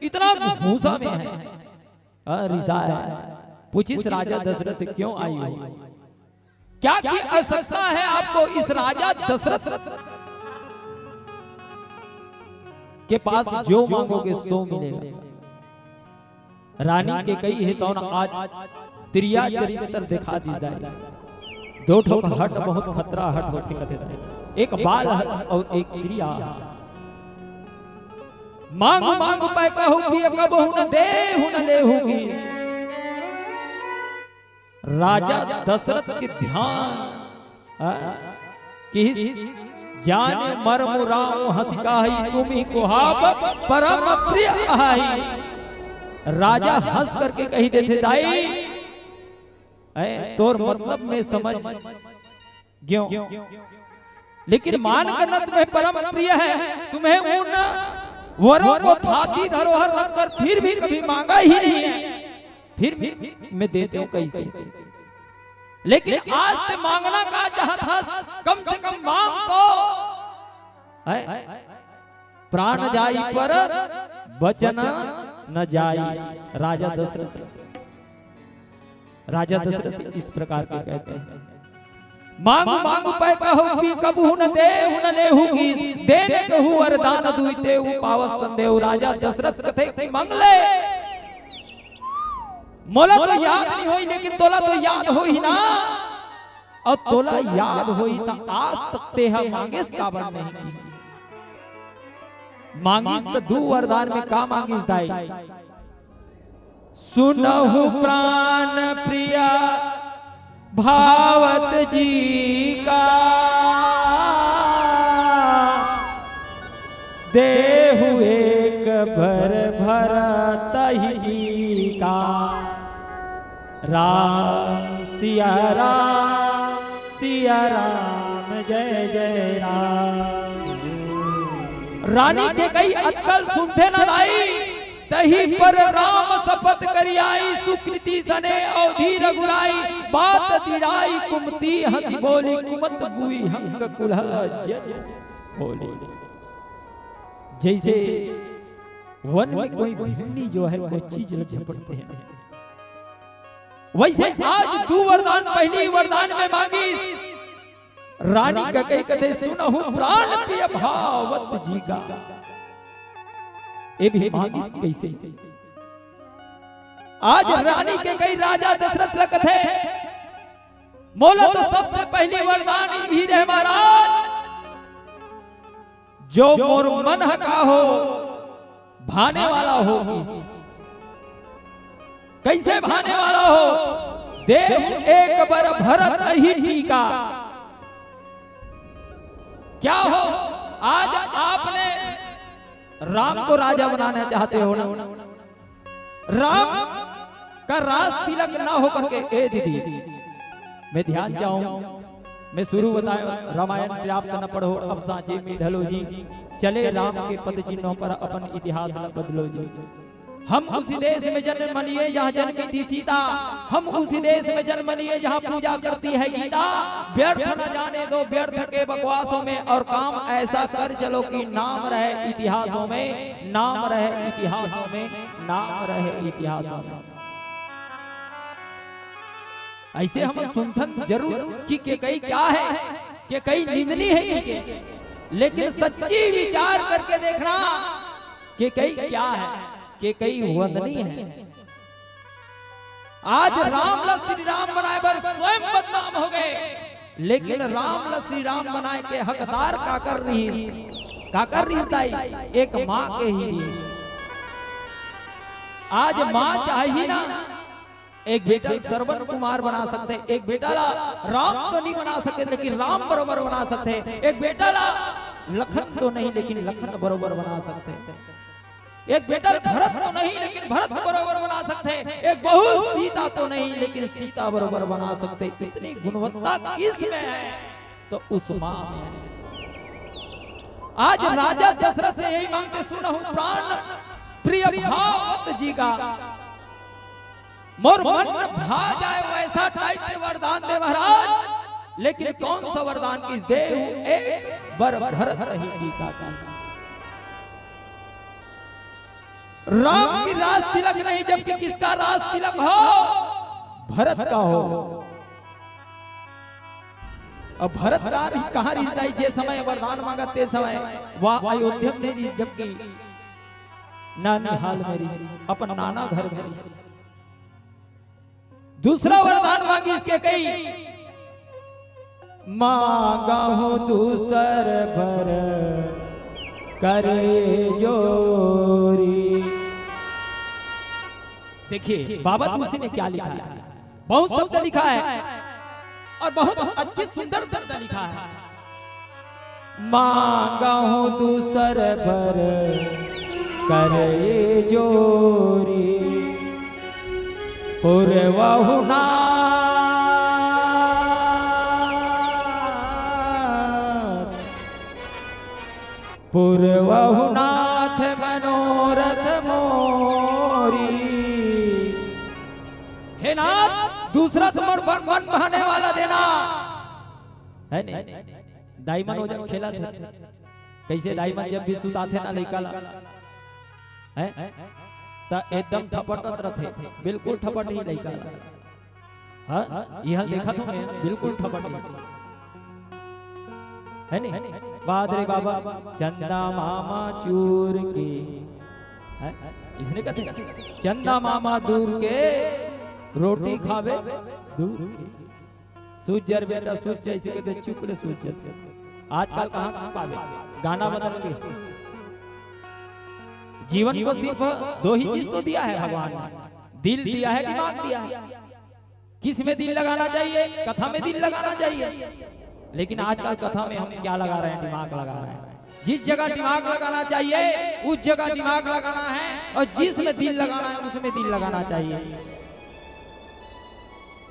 इतना घूसा में हे, अ, रिसाय हे। पूछिस राजा दशरथ, "क्यों आई हो? क्या की आवश्यकता है आपको इस राजा दशरथ के पास? जो मांगोगे सो मिलेगा।" रानी कैकई हे तौन आज तिरिया चरित्र देखा दिस दाई। दो ठो हट बहुत खतरा हट होथे कथे दाई। एक बाल हट अउ एक तिरिया हट। मांगु मांगु पै कहु पिय, कबहु न देहु न लेहु गिस। राजा दशरथ के ध्यान, आ, किहिस, "जाने मरमु राम हँसि कहाई, तुम्हीं कुहाब परम प्रिय अहाई।" राजा हंस करके कहि देथे, "दाई, ऐ तोर मतलब मैं समझ गेंव, लेकिन मान करना तुम्हें परम प्रिय है, तुम्हें उन वरों को थाती धरोहर रखकर फिर भी कभी मांगा ही नहीं है, फिर भी मैं देतेंव कैसे? लेकिन आज तैं मांगना का चाहत हस, कम से कम मांग तो।" है? "प्राण जाई पर बचन न जाई।" राजा दशरथ, राजा दशरथ इस प्रकार के कहते हैं, "मांगु मांगु पै कहु पिय, कबहु न देहु न लेहु गिस। दे न कहु वरदान दुइ, तेहु पावत असन देहु।" राजा दशरथ कथे कि, "मांग ले, मोला तो याद नहीं होई, लेकिन तोला तो याद होही ना, अउ तोला याद होही त आज तक तेहा मांगेस काबर नहीं गिस?" मांगिस त दू वरदान में का मांगिस दाई? "सुनहु प्राण प्रिय भावत जी का, देहु एक बर भरत ही टीका।" राम सिया राम, सिया राम, जय जय राम। रानी कैकई अतका ल सुनथे न दाई, तही पर राम सपथ करि आई, सुकृति सनेह अवधि रघुराई, बात दिड़ाई कुमति हँसि बोली, कुमत बुइ हंग कुल्ह जन होली। जैसे वन में कोई भिन्नी जो है, कोई चीज ल झपटथे, वैसे आज दू वरदान, पहली वरदान में मांगिस, रानी कैकई कथे, "सुनहु प्राण प्रिय भावत जी का।" ए भी मांगिस कैसे? आज रानी कैकई राजा दशरथ ल कथे, "मोला तो सबसे पहली वरदान इही रहे महाराज, जो मोर मन ह का हो, भाने वाला हो।" कैसे भाने वाला हो? "देहु एक बर भरत ही टीका।" क्या हो, आज आपने राम को राजा बनाना चाहते हो ना? राम का राज तिलक ना होकर के, ए दीदी, मैं ध्यान जाऊं, मैं शुरू बताया, रामायण पर्याप्त न पढ़ो, अब सांचे में ढलो जी। चले राम के पद चिन्हों पर अपन इतिहास न बदलो जी। हम उसी देश में जन्म लिए जहाँ जन्मी थी सीता, हम उसी देश में जन्म लिए जहाँ पूजा करती है गीता। व्यर्थ न जाने दो व्यर्थ के बकवासों में, और काम ऐसा कर चलो कि नाम रहे इतिहासों में, नाम रहे इतिहासों में, नाम रहे इतिहासों में। ऐसे हम सुनथन जरूर कि केकई क्या है, केकई निंदनीय है कि के, लेकिन सच्ची विचार करके देखना, केकई क्या है, केकई वंदनीय है। आज राम ला श्री राम बनाए बर स्वयं बदनाम हो गए, लेकिन राम ला श्री राम बनाए के हकदार काकर रहिस, काकर रहिस दाई, एक माँ के ही रहिस। आज माँ चाही ना, एक बेटा ल श्रवण कुमार बना सकथे, एक बेटा ला राम तो नहीं बना सके, लेकिन राम बरोबर बना सकथे, एक बेटा ला लखन तो नहीं, लेकिन लखन बरोबर बना सकथे, एक बेटा ल भरत तो नहीं, लेकिन भरत बरोबर बना सकथे, एक बहू सीता तो नहीं, लेकिन सीता बरोबर बना सकथे। इतनी गुणवत्ता किस में है? तो उस माँ में। आज राजा दशरथ से यही मांगते सुनहु प्राण प्रिय भावत जी का, मोर मन भा जाए वैसा टाइप से वरदान दे महाराज। लेकिन कौन सा वरदान किस दे? एक बर भरत ही की का। राम की राज तिलक नहीं, जबकि किसका राज तिलक हो? भरत का हो। अब भरत का रही, कहाँ रहिस दाई? जे समय वरदान मांगा ते समय वह अयोध्या में नहीं रहिस, जबकि नानी हाल में रहिस, अपन नाना घर में रहिस। दूसरा वरदान मांगिस केकई, मांगा हूं दूसर बर करे जोरी। देखिए बाबा तुलसी ने क्या लिखा है, बहुत शब्द लिखा है और बहुत अच्छे सुंदर शब्द लिखा है। मांगा हूं दूसर बर करे जोरी, पुरवहु नाथ, पुरवहु नाथ मनोरथ मोरी। हे नाथ, दूसरा तुम्हार मन, मन भाने वाला देना। है नहीं? दाई मन वो जब खेलत हे, कैसे दाई मन जब भी सुताथे ना लइका ला, हैं? त एकदम ठपटत रथे, बिल्कुल ठपट ही लइका ला। हाँ, इहाँ देखत हूँ मैं, बिल्कुल ठपट ही। है नहीं? वाह रे बाबा, चंदा मामा चूर के, हैं? इसने कहते, चंदा मामा दूर के, रोटी खावे दूर के। सूझ जर बेटा सूझ, जैसे कहते चुप ले सूझ जर। आजकल कहाँ, कहाँ पावे? गाना बदल गए। जीवन को सिर्फ दो ही चीज तो दिया है भगवान ने, दिल दिया है, दिमाग दिया है। किस में दिल लगाना चाहिए? कथा में दिल लगाना चाहिए। लेकिन आजकल कथा में हम क्या लगा रहे हैं? दिमाग लगा रहे हैं। जिस जगह दिमाग लगाना चाहिए उस जगह दिमाग लगाना है, और जिसमें दिल लगाना है उसमें दिल लगाना चाहिए।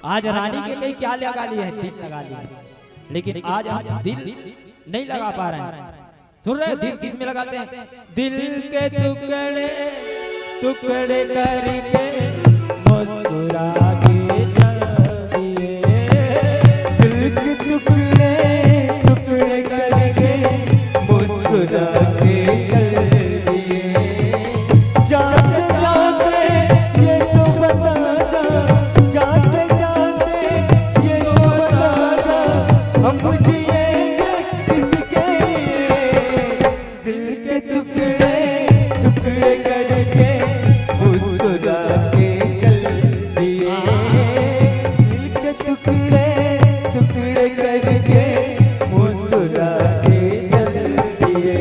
आज रानी के लिए क्या लगा ली है? दिल लगा ली है, लेकिन आज हम दिल नहीं लगा पा रहे हैं। सुन रहे हो? दिल किस में लगाते हैं? दिल के टुकड़े टुकड़े करके मुस्कुरा के चल दिए। दिल के टुकड़े टुकड़े करके मुस्कुरा के चल दिए। जाते जाते ये तो बता जा, जाते जाते ये तो बता जा, हम जिएंगे किसके लिए? दिल के टुकड़े टुकड़े करके मुस्कुरा के चल दिए। दिल के टुकड़े टुकड़े करके मुस्कुरा के चल दिए।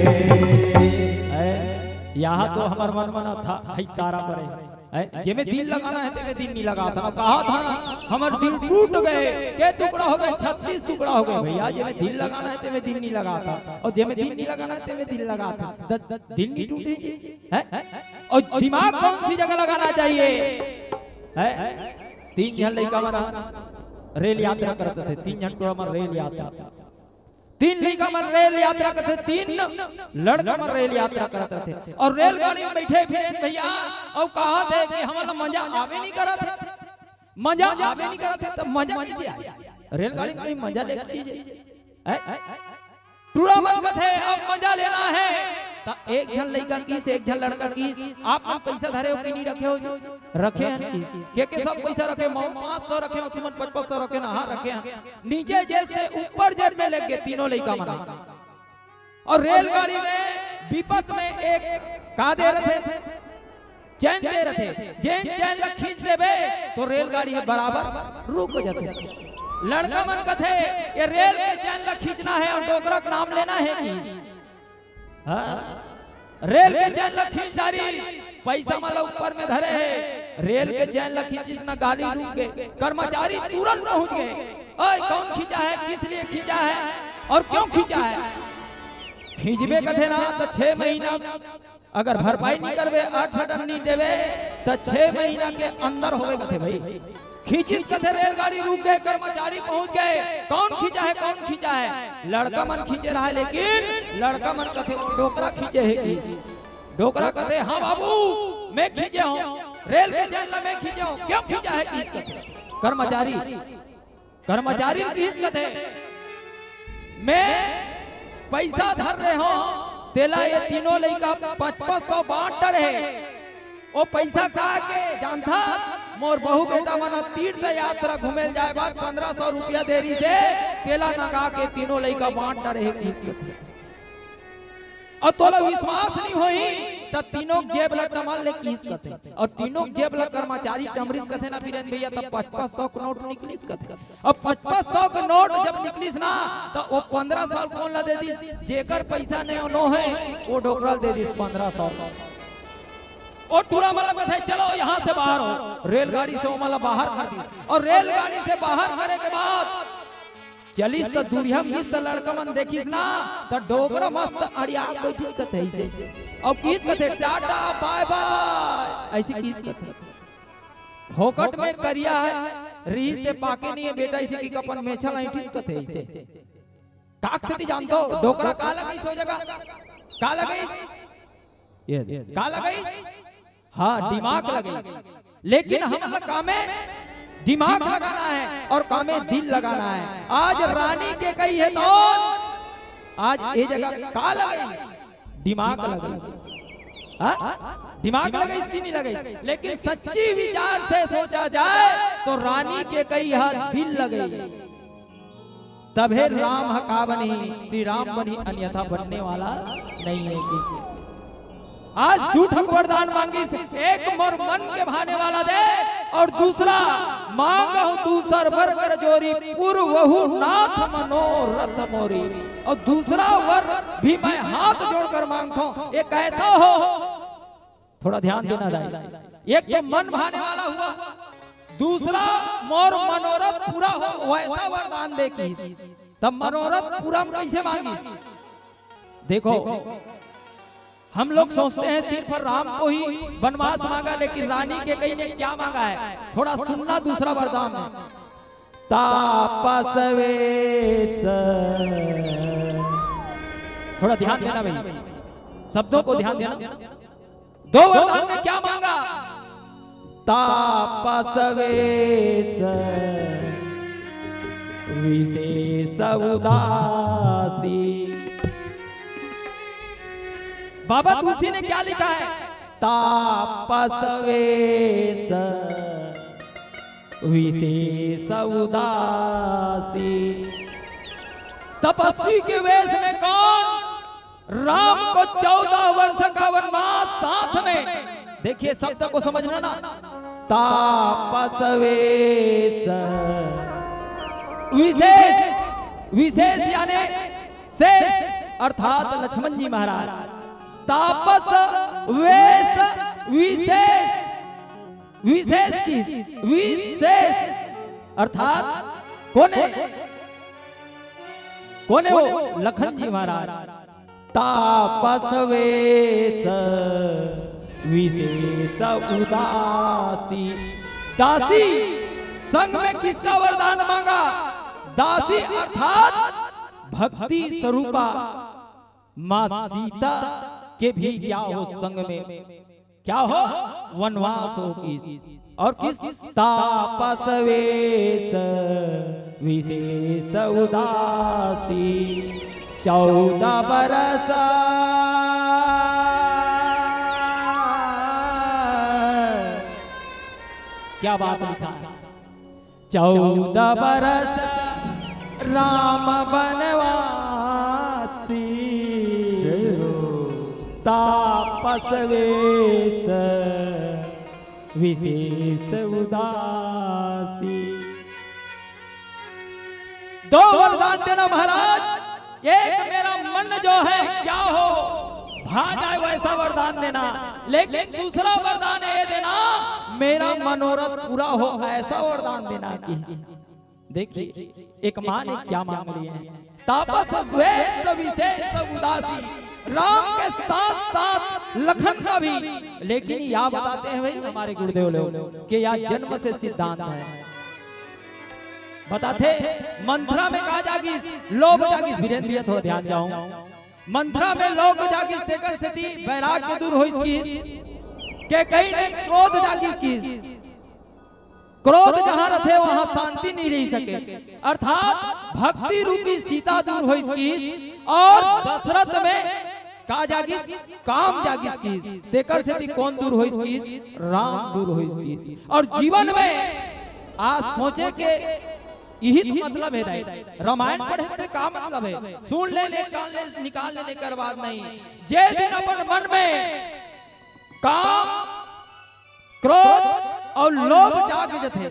यहाँ तो हमर मन मन था, हई तारा परे। हैं? जेमे दिल लगाना है, तेमे दिल नहीं लगात। कहा था ना, हमर दिल टूट गए, के टुकड़ा हो गए, छत्तीस टुकड़ा हो गए। भैया, जेमे दिल लगाना है, तेमे दिल नहीं लगात। और जेमे दिल नहीं लगाना है, तेमे दिल लगात। द-, द-, दिल नहीं टूटे जी। हैं? और दिमाग कौन सी जगह लगाना चाहिए? हैं? तीन झन लइका मन रेल यात्रा करत थे, तीन झन टोला मन रेल यात्रा। तीन लइका मन रेल यात्रा करथे, तीन लड़का मन रेल यात्रा करत रथे, अउ रेलगाड़ी में बइठे बीरेन भइया, अउ कहत हे कि हमन ला मजा आबे नइ करत हे, मजा आबे नइ करत हे, त मजा कइसे आही? रेलगाड़ी में कहीं मजा लेके चीज हे? टूरा मन कथे, "अब मजा लेना हे।" त एक झन लइका किहिस, एक झन लड़का किहिस, "आप मन पइसा धरे हो कि नइ रखे हो?" "रखे हन," किहिस। "के के सब पइसा रखे?" "मैं पाँच सौ रखे हों, तुमन पचपन सौ रखे ना?" "हाँ, रखे हन।" नीचे जेब से ऊपर जेब में लेगे तीनों लइका मन। अउ रेलगाड़ी में बिपत में एक का दे रथे, चैन दे रथे, जेन चैन ला खींच देबे त रेलगाड़ी ह बराबर रुक जाथे। लड़का मन कथे, "ये रेल के चैन ला खींचना हे अउ डोकरा के नाम लेना हे कि?" हाँ? रेल के चैन ला खींच डारिस, पइसा मन ला ऊपर में धरे हे, रेल के चैन ला खींचिस ना, गाड़ी रुक गे, कर्मचारी तुरंत पहुंच गे, "ओए, कौन खींचा है, किस लिए खींचा है और क्यों खींचा है?" खींचबे कथे ना त छह महीना अगर भरपाई नइ करबे, अर्थदंड नइ देबे, त छह महीना के अंदर होबे कथे भई। खींचिस कथे, रेलगाड़ी रुक गे, कर्मचारी पहुंच गे, "कौन खींचा है, कौन खींचा है?" लड़का मन खींचे रहा, लेकिन लड़का मन कथे, "डोकरा खींचे हे कि?" डोकरा कथे, "हाँ बाबू, मैं खींचे हों, रेल के चैन ला मैं खींचे हों।" "क्यों खींचा है?" किहिस कथे कर्मचारी। कर्मचारी किहिस कथे, "मैं पइसा धर रहे हों, तेला ये तीनों लइका पचपन सौ बांट डरे हे। ओ पइसा का के जानथा, मोर बहू बेटा मन तीर्थ यात्रा घूमे ल जाए बर पन्द्रह सौ रुपया दे रिहिस हे, तेला नगा के तीनों लइका बांट डरे हे," किहिस कथे। अउ तोला विश्वास नइ होही, त तीनों जेब ला टमर ले किहिस कथे। अउ तीनों जेब ला कर्मचारी टमरिस कथे ना बीरेन भइया, त पचपन सौ के नोट निकलिस कथे। अउ पचपन सौ के नोट जब निकलिस ना, त ओ पन्द्रह सौ कोन ला दे दिस? जेकर पइसा नइ हे, ओ डोकरा ल दे दिस पन्द्रह सौ। ओ टूरा मन ला कथे, "चलो यहाँ से बाहर हो।" रेलगाड़ी से ओमन ला बाहर कर दिस। अउ रेलगाड़ी से बाहर करे के बाद चलिस त दूरिहा म गिस त लड़का मन देखिस ना, त डोकरा मस्त अड़िया के बइठिस कथे अइसे। अउ किहिस कथे, "टाटा, बाय बाय," अइसे किहिस कथे। फोकट में करिया हे, रिहिस ते पाके नइ हे बेटा, अइसे कहिके अपन मेछा ल अइंठिस कथे अइसे। काक सेती जानथो, डोकरा का लगइस ओ जगह? का लगइस? ये दे। का लगइस? हाँ, दिमाग लगइस। लेकिन हमन ला कामे दिमाग लगाना हे अउ कामे दिल लगाना हे। आज रानी के कही हे त आज ए जगह का लगइस? दिमाग लगइस। हाँ? दिमाग लगइस कि नइ लगइस? लेकिन सच्ची विचार से सोचा जाए त रानी के कही ह दिल लगइस। तभे राम ह का बनही, श्री राम बनही, अन्यथा बनने वाला नइ हे। आज दू ठक वरदान मांगिस, एक मोर मन के भाने वाला दे अउ दूसरा मांगहूं दूसर वर कर जोरी, पूरवहू नाथ मनोरथ मोरी। अउ दूसरा वर भी मैं हाथ जोड़कर मांगथों, ये कइसे हो? थोड़ा ध्यान देना दाई। एक तो मन भाने वाला हुआ, दूसरा मोर मनोरथ पूरा हो, वइसा वरदान दे किहिस। त मनोरथ पूरा म कइसे मांगिस? देखो, हम लोग सोचते हैं सिर्फ राम को ही वनवास मांगा, लेकिन रानी के कही ने क्या मांगा है, थोड़ा सुनना दूसरा वरदान में। तापस वेस। थोड़ा ध्यान देना भाई, शब्दों को ध्यान देना। दो वरदान में क्या मांगा? तापस वेस विशेष उदासी। बाबा तुलसी ने क्या लिखा है? तापस वेस विशेष उदासी। तपस्वी के वेश में कौन? राम को चौदह वर्ष का वनवास, साथ में, देखिए शब्द को समझना ना, तापस वेश, विशेष, विशेष यानी शेष, अर्थात लक्ष्मण जी महाराज। तापस वेश विशेष, विशेष किहिस? विशेष अर्थात कोने? कोने हो? लखन जी महाराज। तापस वेश विशेष उदासी। दासी, संग में किसका वरदान मांगा? दासी अर्थात भक्ति स्वरूपा माँ सीता के भी क्या हो, संग में क्या हो, वनवास हो किस, और किस, तापस वेश विशेष उदासी, चौदह बरस। क्या बात लिखा है। चौदह बरस राम बनवासी, जय हो। तापस वेश विशेष उदासी। दो वरदान देना महाराज, एक मेरा मन जो है क्या हो, भा जाए, वैसा वरदान देना, लेकिन दूसरा वरदान ये देना, मेरा मनोरथ पूरा हो, ऐसा वरदान देना कि। देखिए, एक माँ ने क्या मांग लिया है। तापस द्वेष विशेष उदासी, राम के साथ साथ लखन का भी। लेकिन या बताते हैं भाई हमारे गुरुदेव लोग कि या जन्म से सिद्धांत है। बताते, मंथरा में का जागिस, लोभ जागिस। वीरेंद्र भैया, थोड़ा ध्यान जाओ। मंथरा में लोभ जागिस, तेकर सेती वैराग्य दूर होइस किस, कैकेयी में क्रोध जागिस किस। क्रोध जहां रथे, वहां शांति नहीं रह सके। अर्थात भक्ति रूपी सीता दूर होइस किस, और दशरथ में का जागिस, काम जागिस किस। तेकर सेती कौन दूर होइस किस? राम दूर होइस किस। और जीवन में आज सोचे के यही तो मतलब है दाई। रामायण पढ़े से का मतलब है? सुन ले, ले, कान ले, निकाल ले, लेकर बात नहीं। जे दिन अपन मन में काम, क्रोध और लोभ जाग जथे,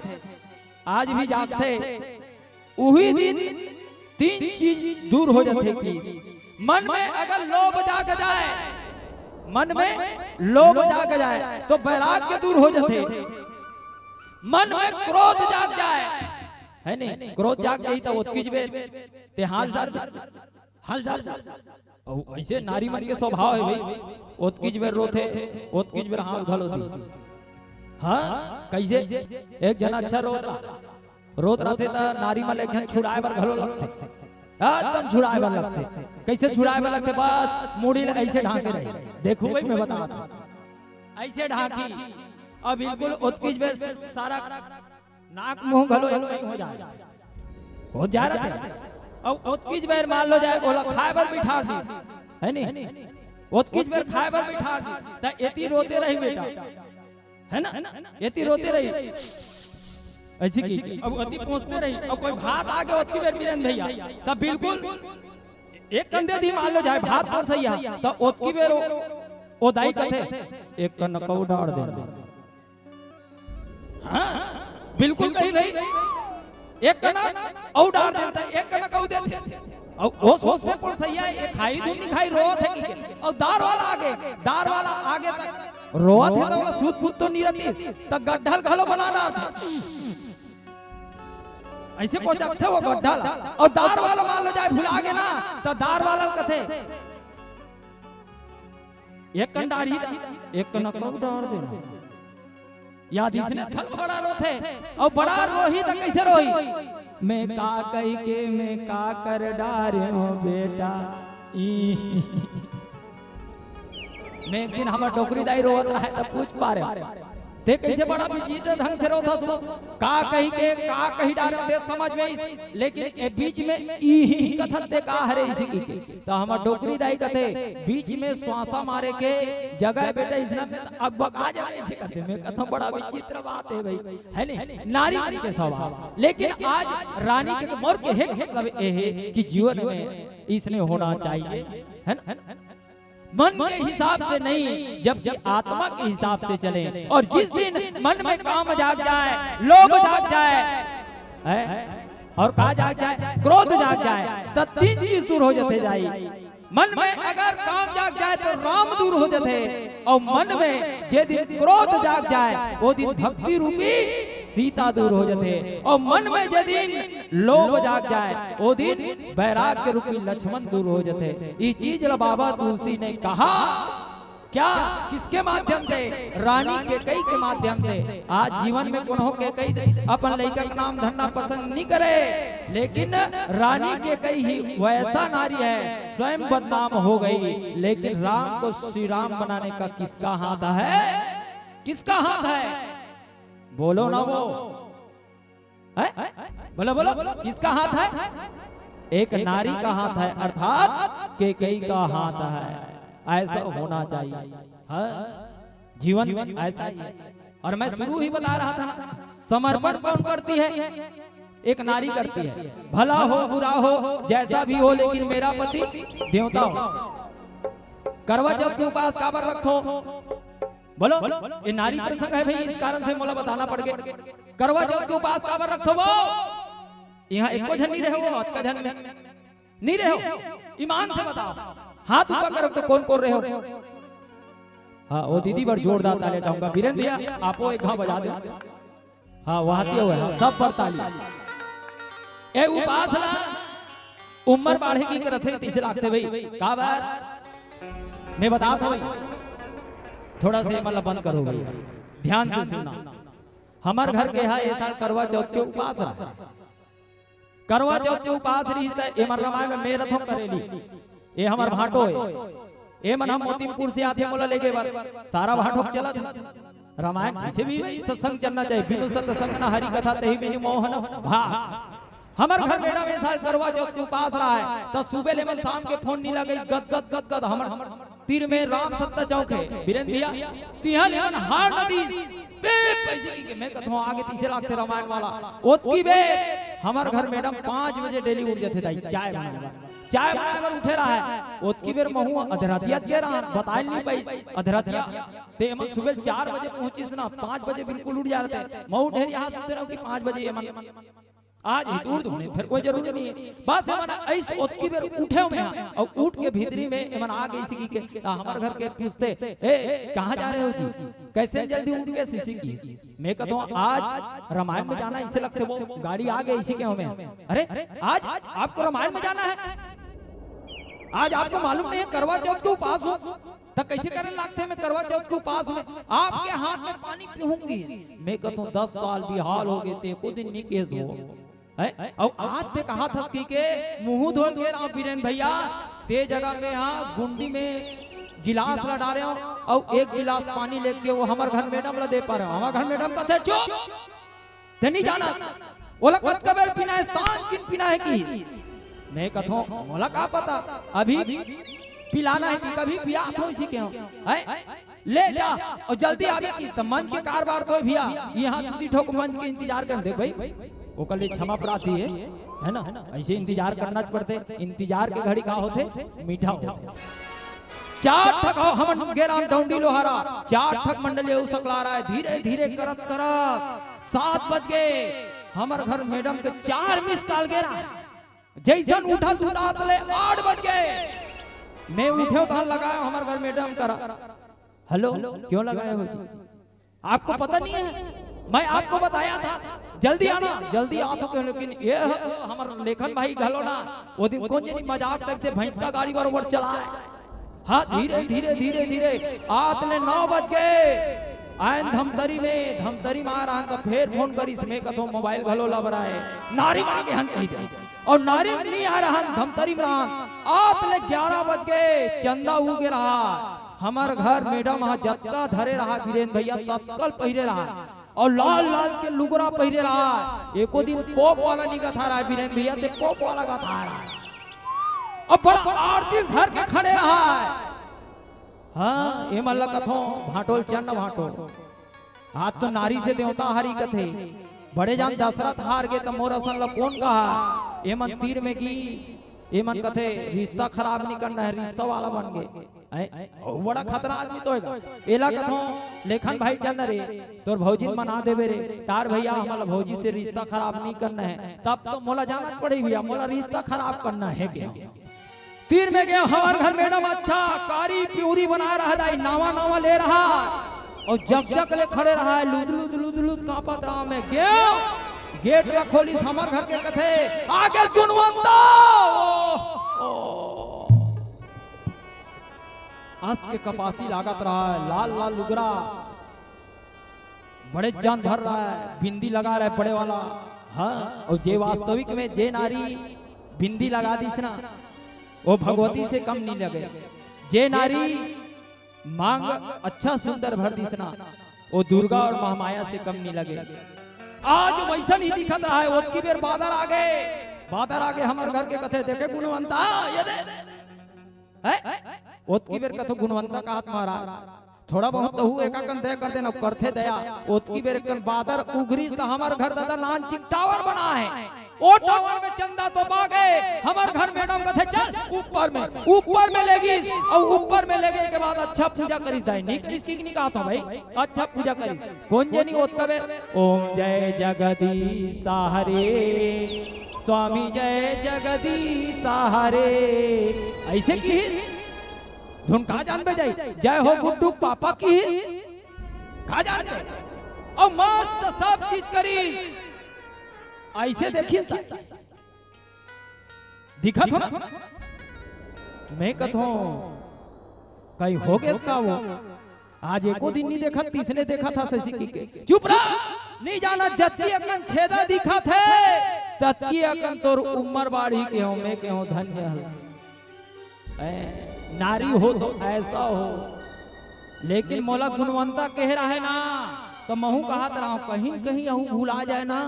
आज भी जागथे, उही दिन तीन चीज दूर हो जथे कि मन में अगर लोभ जाग जाए, मन में लोभ जाग जाए तो वैराग्य दूर हो जथे। मन में क्रोध जाग जाए, है नहीं? क्रोध जाग जाई तो ओतकीच बेर ते हाथ डार, हाथ डार। अउ ऐसे नारी मन के स्वभाव है भाई, ओतकीच बेर रोथे, ओतकीच बेर हाथ घलो दी। हाँ, कैसे? एक जना अच्छा रोत रहा, रोत रहिथे त नारी मन एक झन छुड़ाए बर घलो लगथे, एकदम छुड़ाए बर लगथे। कैसे छुड़ाए बर लगथे? बस मुड़ी ल ऐसे ढांके रही। देखो भाई, मैं बता दूं, ऐसे ढांकी, अब बिल्कुल ओतकीच बेर सारा नाक मुंह घलो एक नहीं हो जाए, हो जा रहा है। अब ओतकीच बेर मान लो जाए, ओला खाए बर बिठा दी, है नहीं? ओतकीच बेर खाए बर बिठा दी, त एती रोते रही बेटा, है ना? एती रोते रही, ऐसी की अब अति पहुंचते रही। अब कोई भात आगे ओतकी बेर बिरेन भैया, तब बिल्कुल एक कंधे दी मान लो जाए भात परोसइया, त ओतकी बेर ओ, ओ दाई कथे, "एक कनक अउ डार दे।" हाँ, बिल्कुल कही भाई, "एक कनक अउ डार दे," त एक कनक अउ देथे। अउ ओ सोचथे परोसइया, "ये खाही धुन नहीं खाही, रोवत हे कि?" अउ दार वाला आगे, दार वाला आगे तक रोवत हे त ओला सूत फूत तो नहीं रहती, त गड्ढल घलो बना डारथे। ऐसे कोचकथे वो गड्ढा ला, अउ दार वाला मान लो जाए भुला गे ना, त दार वाला कथे, "एक कन डारही त एक कन अउ डार देना।" याद इसने थल बड़ा रोथे, अउ बड़ा रोही त कैसे रोही? "मैं का कही के, मैं का कर डारे हूँ बेटा, ई।" मैं एक दिन हमर डोकरी दाई रोवत रहे त पूछ पारे, "ते कैसे बड़ा विचित्र ढंग से रोथस वो? का कही के, का कही डारे ते समझ में आइस, लेकिन ए बीच में ई ही कथन ते का हरे?" इसी की के। त हमर डोकरी दाई कथे, "बीच में श्वासा मारे के जगह बेटा, इसना में त अकबका जाए," इसे कथे। मैं कथंव, "बड़ा विचित्र बात है भाई, है नहीं? नारी मन के स्वभाव।" लेकिन आज रानी के मोर के हे मतलब ए हे कि जीवन में इसने होना चाहिए, है ना? मन के हिसाब से नहीं, जबकि आत्मा के हिसाब से चले। और जिस दिन मन में काम जाग जाए, लोभ जाग जाए, है, और का जाग जाए, क्रोध जाग जाए, त तीन चीज दूर हो जथे जाई। मन में अगर काम जाग जाए तो राम दूर हो जथे, और मन में जे दिन क्रोध जाग जाए, वो दिन भक्ति रूपी सीता दूर हो जथे, और मन में जे दिन लोभ जाग जाए, वो दिन वैराग्य रूपी लक्ष्मण दूर हो जथे। ई चीज ला बाबा तुलसी ने कहा क्या? किसके माध्यम से? रानी केकई के माध्यम से। आज जीवन में कोनो केकई अपन लइका के नाम धरना पसंद नहीं करे, लेकिन रानी केकई ही वैसा नारी है, स्वयं बदनाम हो गई, लेकिन राम को श्री राम बनाने का किसका हाथ है? किसका हाथ है? बोलो ना वो। है? बोलो, बोलो, किसका हाथ है? एक नारी का हाथ है, अर्थात केकई का हाथ है। ऐसा होना चाहिए। हाँ, जीवन में ऐसा ही है। और मैं शुरू ही बता रहा था, समर्पण कौन करती है? एक नारी करती है। भला हो, बुरा हो, जैसा भी हो, लेकिन मेरा पति देवता हो। करवा चौथ के उपास काबर रखथो? बोलो, ये नारी प्रसंग है भाई, इस कारण से मोला बताना पड़ गए। करवा चौथ के उपास काबर रखथो वो? यहाँ एको झन नहीं रहे हो, अतका झन में नहीं रहे हो। ईमान से बताओ, हाथ ऊपर करो तो कौन कौन रहे हो? हाँ, वो दीदी बर जोरदार तालियां चाहूंगा। बीरेन भैया, आपो एक घाव बजा दो। हाँ, वहाती हुआ है, सब पर ताली। ए उपास ला उम्र बाढ़े की करत हे, तीसरे लागते भाई। का बात? मैं बता था भाई, थोड़ा से मतलब बंद करो भाई, ध्यान से सुनना। हमर घर के हा ए साल करवा चौथ के उपास रहा। करवा चौथ के उपास रही त एमन रामायण में मेर थोक करेली। ए हमर भांटो है। ए मन हम मोतीपुर से आथे, मोला लेगे बर सारा भांटो चलत है। रामायण जैसे भी सत्संग चलना चाहिए, बिनु सत्संग न हरि कथा, तही बिनु मोहन भाग। हमर घर मेडम ए साल करवा चौथ के उपास रहा है, त सुबह ले मन शाम के फोन नहीं लगे, गद गद गद गद हमर तीर में राम सत्ता चौक है, बीरेन भैया, तिहां ले मन हार नदी, बे पैसे की के मैं कथों आगे तीसरे लागते रामायण वाला। ओतकी बेर हमर घर मेडम पाँच बजे डेली उठ जाथे दाई, चाय बनाए बर, चाय बनाए बर उठे रहा है। ओतकी बेर महू अधरतिया के रहा, बताए नहीं पाइस अधरतिया। ते एमन सुबह चार बजे पहुंचिस ना, पाँच बजे बिल्कुल उठ जाते। महू ढेर यहाँ सुनते रहो कि पाँच बजे एमन आज ही तो उठ दूंगे, फिर कोई जरूरी नहीं है। बस एमन ऐस ओतकी बेर उठे हुए हैं और उठ के भीतरी में एमन आ गई सी कि के, आ, हमारे घर के पूछते, "ए, कहाँ जा रहे हो जी? कैसे जल्दी उठ गए सी सी की?" मैं कहता हूँ, "आज रामायण में जाना इसे लगते वो गाड़ी आ गई इसी के हमें।" "अरे, आज आपको रामायण में जाना है? आज आपको मालूम नहीं है करवा चौथ के उपास हो?" त कैसे करे लागथे मैं करवा चौथ के उपास में? "आपके हाथ में पानी पीऊंगी।" मैं कहता हूँ, "दस साल बिहाल हो गए, ते को दिन नहीं केस हो।" हैं? अउ आज ते कहा थस कि के मुंह धोल के राम बीरेन भैया, ते जगह में हाँ गुंडी में गिलास ला डारे हो, अउ एक गिलास पानी लेके वो हमर घर मेडम ला दे पा रहे हो। हमर घर मेडम कथे, "चुप, ते नहीं जाना।" ओला कतका बेर पीना है, सांझ किन पीना है कि मैं कथों, "मोला का पता, अभी पिलाना है कि कभी पिया थो इसी के हो।" हैं? "ले जा और जल्दी आवे कि त मंच के कारबार तो भैया, यहाँ दीदी ठोक मंच के इंतजार कर दे भाई।" ओकर लिए क्षमा प्रार्थी है, है ना? ऐसे इंतजार करना पड़ते, इंतजार के घड़ी का होथे, मीठा होथे। चार ठक हो, हमन गे राम डौंडी लोहारा, चार ठक मंडली अउ सकला रहा है, धीरे धीरे करत करत सात बज गए। हमर घर मेडम के चार मिस कॉल गे रहा, जैसन उठा तू रात ले आठ बज गए। मैं उठे उठान लगाया हमर घर मेडम करा, "हेलो, क्यों लगाए हो जी? आपको पता नहीं है? मैं आपको बताया था, जल्दी आना।" "जल्दी आ तो क्यों, लेकिन ये है तो हमर लेखन भाई घलो ना, वो दिन कौन जनी मजाक करके भैंस का गाड़ी बरोबर चलाए।" हाँ, धीरे, धीरे, धीरे, धीरे, आत ले नौ बज गए। आयन धमतरी में, धमतरी में आ रहा तो फेर फोन करिस, मैं कथों मोबाइल घलो ला बराए। नारी मांगे हन कही दे। और नारी नहीं आ रहा, धमतरी में रहा। आत ले ग्यारह बज गए, चंदा उगे रहा। हमर घर मेडम हा जतका धरे रहा बीरेन भैया, ततकल पहिरे रहा। और लाल लाल के लुगरा पहिरे रहा। एको दिन पोप वाला नहीं गथा रहा बीरेन भैया, ते पोप वाला गथा रहा। और बड़ा आरती धर के खड़े रहा है। हाँ, ए मन ला कथों भांटोल चन्न भांटो। आज तो नारी से देवता हारी कथे। बड़े जान दशरथ हार गे त मोर असन ला कौन कहा? ए मन तीर में की, ए मन कथे रिश्ता खराब नहीं करना है, रिश्ता वाला बन गए। ऐ, ओ बड़ा खतरा आदमी तो होगा। एला कथों लेखन भाई चल न रे, तोर भौजी मना देवे रे। तार भैया हमला भौजी से रिश्ता खराब नहीं करना है। तब तो मोला जाना पड़े भैया, मोला रिश्ता खराब करना है क्या? तीर में गए हमार घर मेडम अच्छा कारी प्यूरी बना रहा है, नावा नावा ले रहा और जग जग ले खड़े रहा है, लुद लुद लुद लुद कांपत रहा। मैं गए गेट ला खोलिस हमार घर के कथे, "आगे गुणवंता।" ओ, ओ। हंस के कपासी लागत रहा है, लाल लाल लुगरा, बड़े जान भर रहा है, बिंदी लगा रहा है बड़े वाला। हाँ, और जे वास्तविक में जे नारी बिंदी लगा दिस ना, वो भगवती से कम नहीं लगे। जे नारी मांग अच्छा सुंदर भर दिस ना, वो दुर्गा और महामाया से कम नहीं लगे। आज वैसन ही दिखत रहा है। ओतकी बेर बादर आगे, बादर आगे हमर घर के कथे, "देखे गुणवंता, ये दे।" है? ओतकी बेर कथो गुणवंता कहत महाराज, थोड़ा बहुत तो हु एका कन दया कर देना, करथे दया। ओतकी बेर कन बादर उघरिस त हमर घर दादा नान चिक टावर बना है। ओ टावर में चंदा तो पा गए, हमर घर मैडम कथे, "चल ऊपर में।" ऊपर में ले गिस, और ऊपर में ले गए के बाद अच्छा पूजा करिस दाई। नहीं करिस कि नहीं कहत हूँ भाई, अच्छा पूजा करिस। कोन जनी ओतका बेर, "ओम जय जगदीश हरे, स्वामी जय जगदीश हरे।" ऐसे की धुन का जान बजाई, "जय हो गुड्डू पापा की।" का जान बे? और मस्त सब चीज करी। ऐसे देखिस त दिखत हो ना? मैं कथों, कहीं हो गया का वो? आज एको दिन नहीं देखा, तीसने देखा था शशि की के। "चुप रहा, नहीं जाना जत्ती अकन छेदा दिखा थे, तत्ती अकन तोर उम्र बाढ़ी के हो, मैं के हो धन्य हस।" ए, नारी हो तो ऐसा हो, लेकिन मोला गुणवंता कह रहा है ना, तो महू कहत रहा हूँ, कहीं न कहीं अहू भुला जाए ना।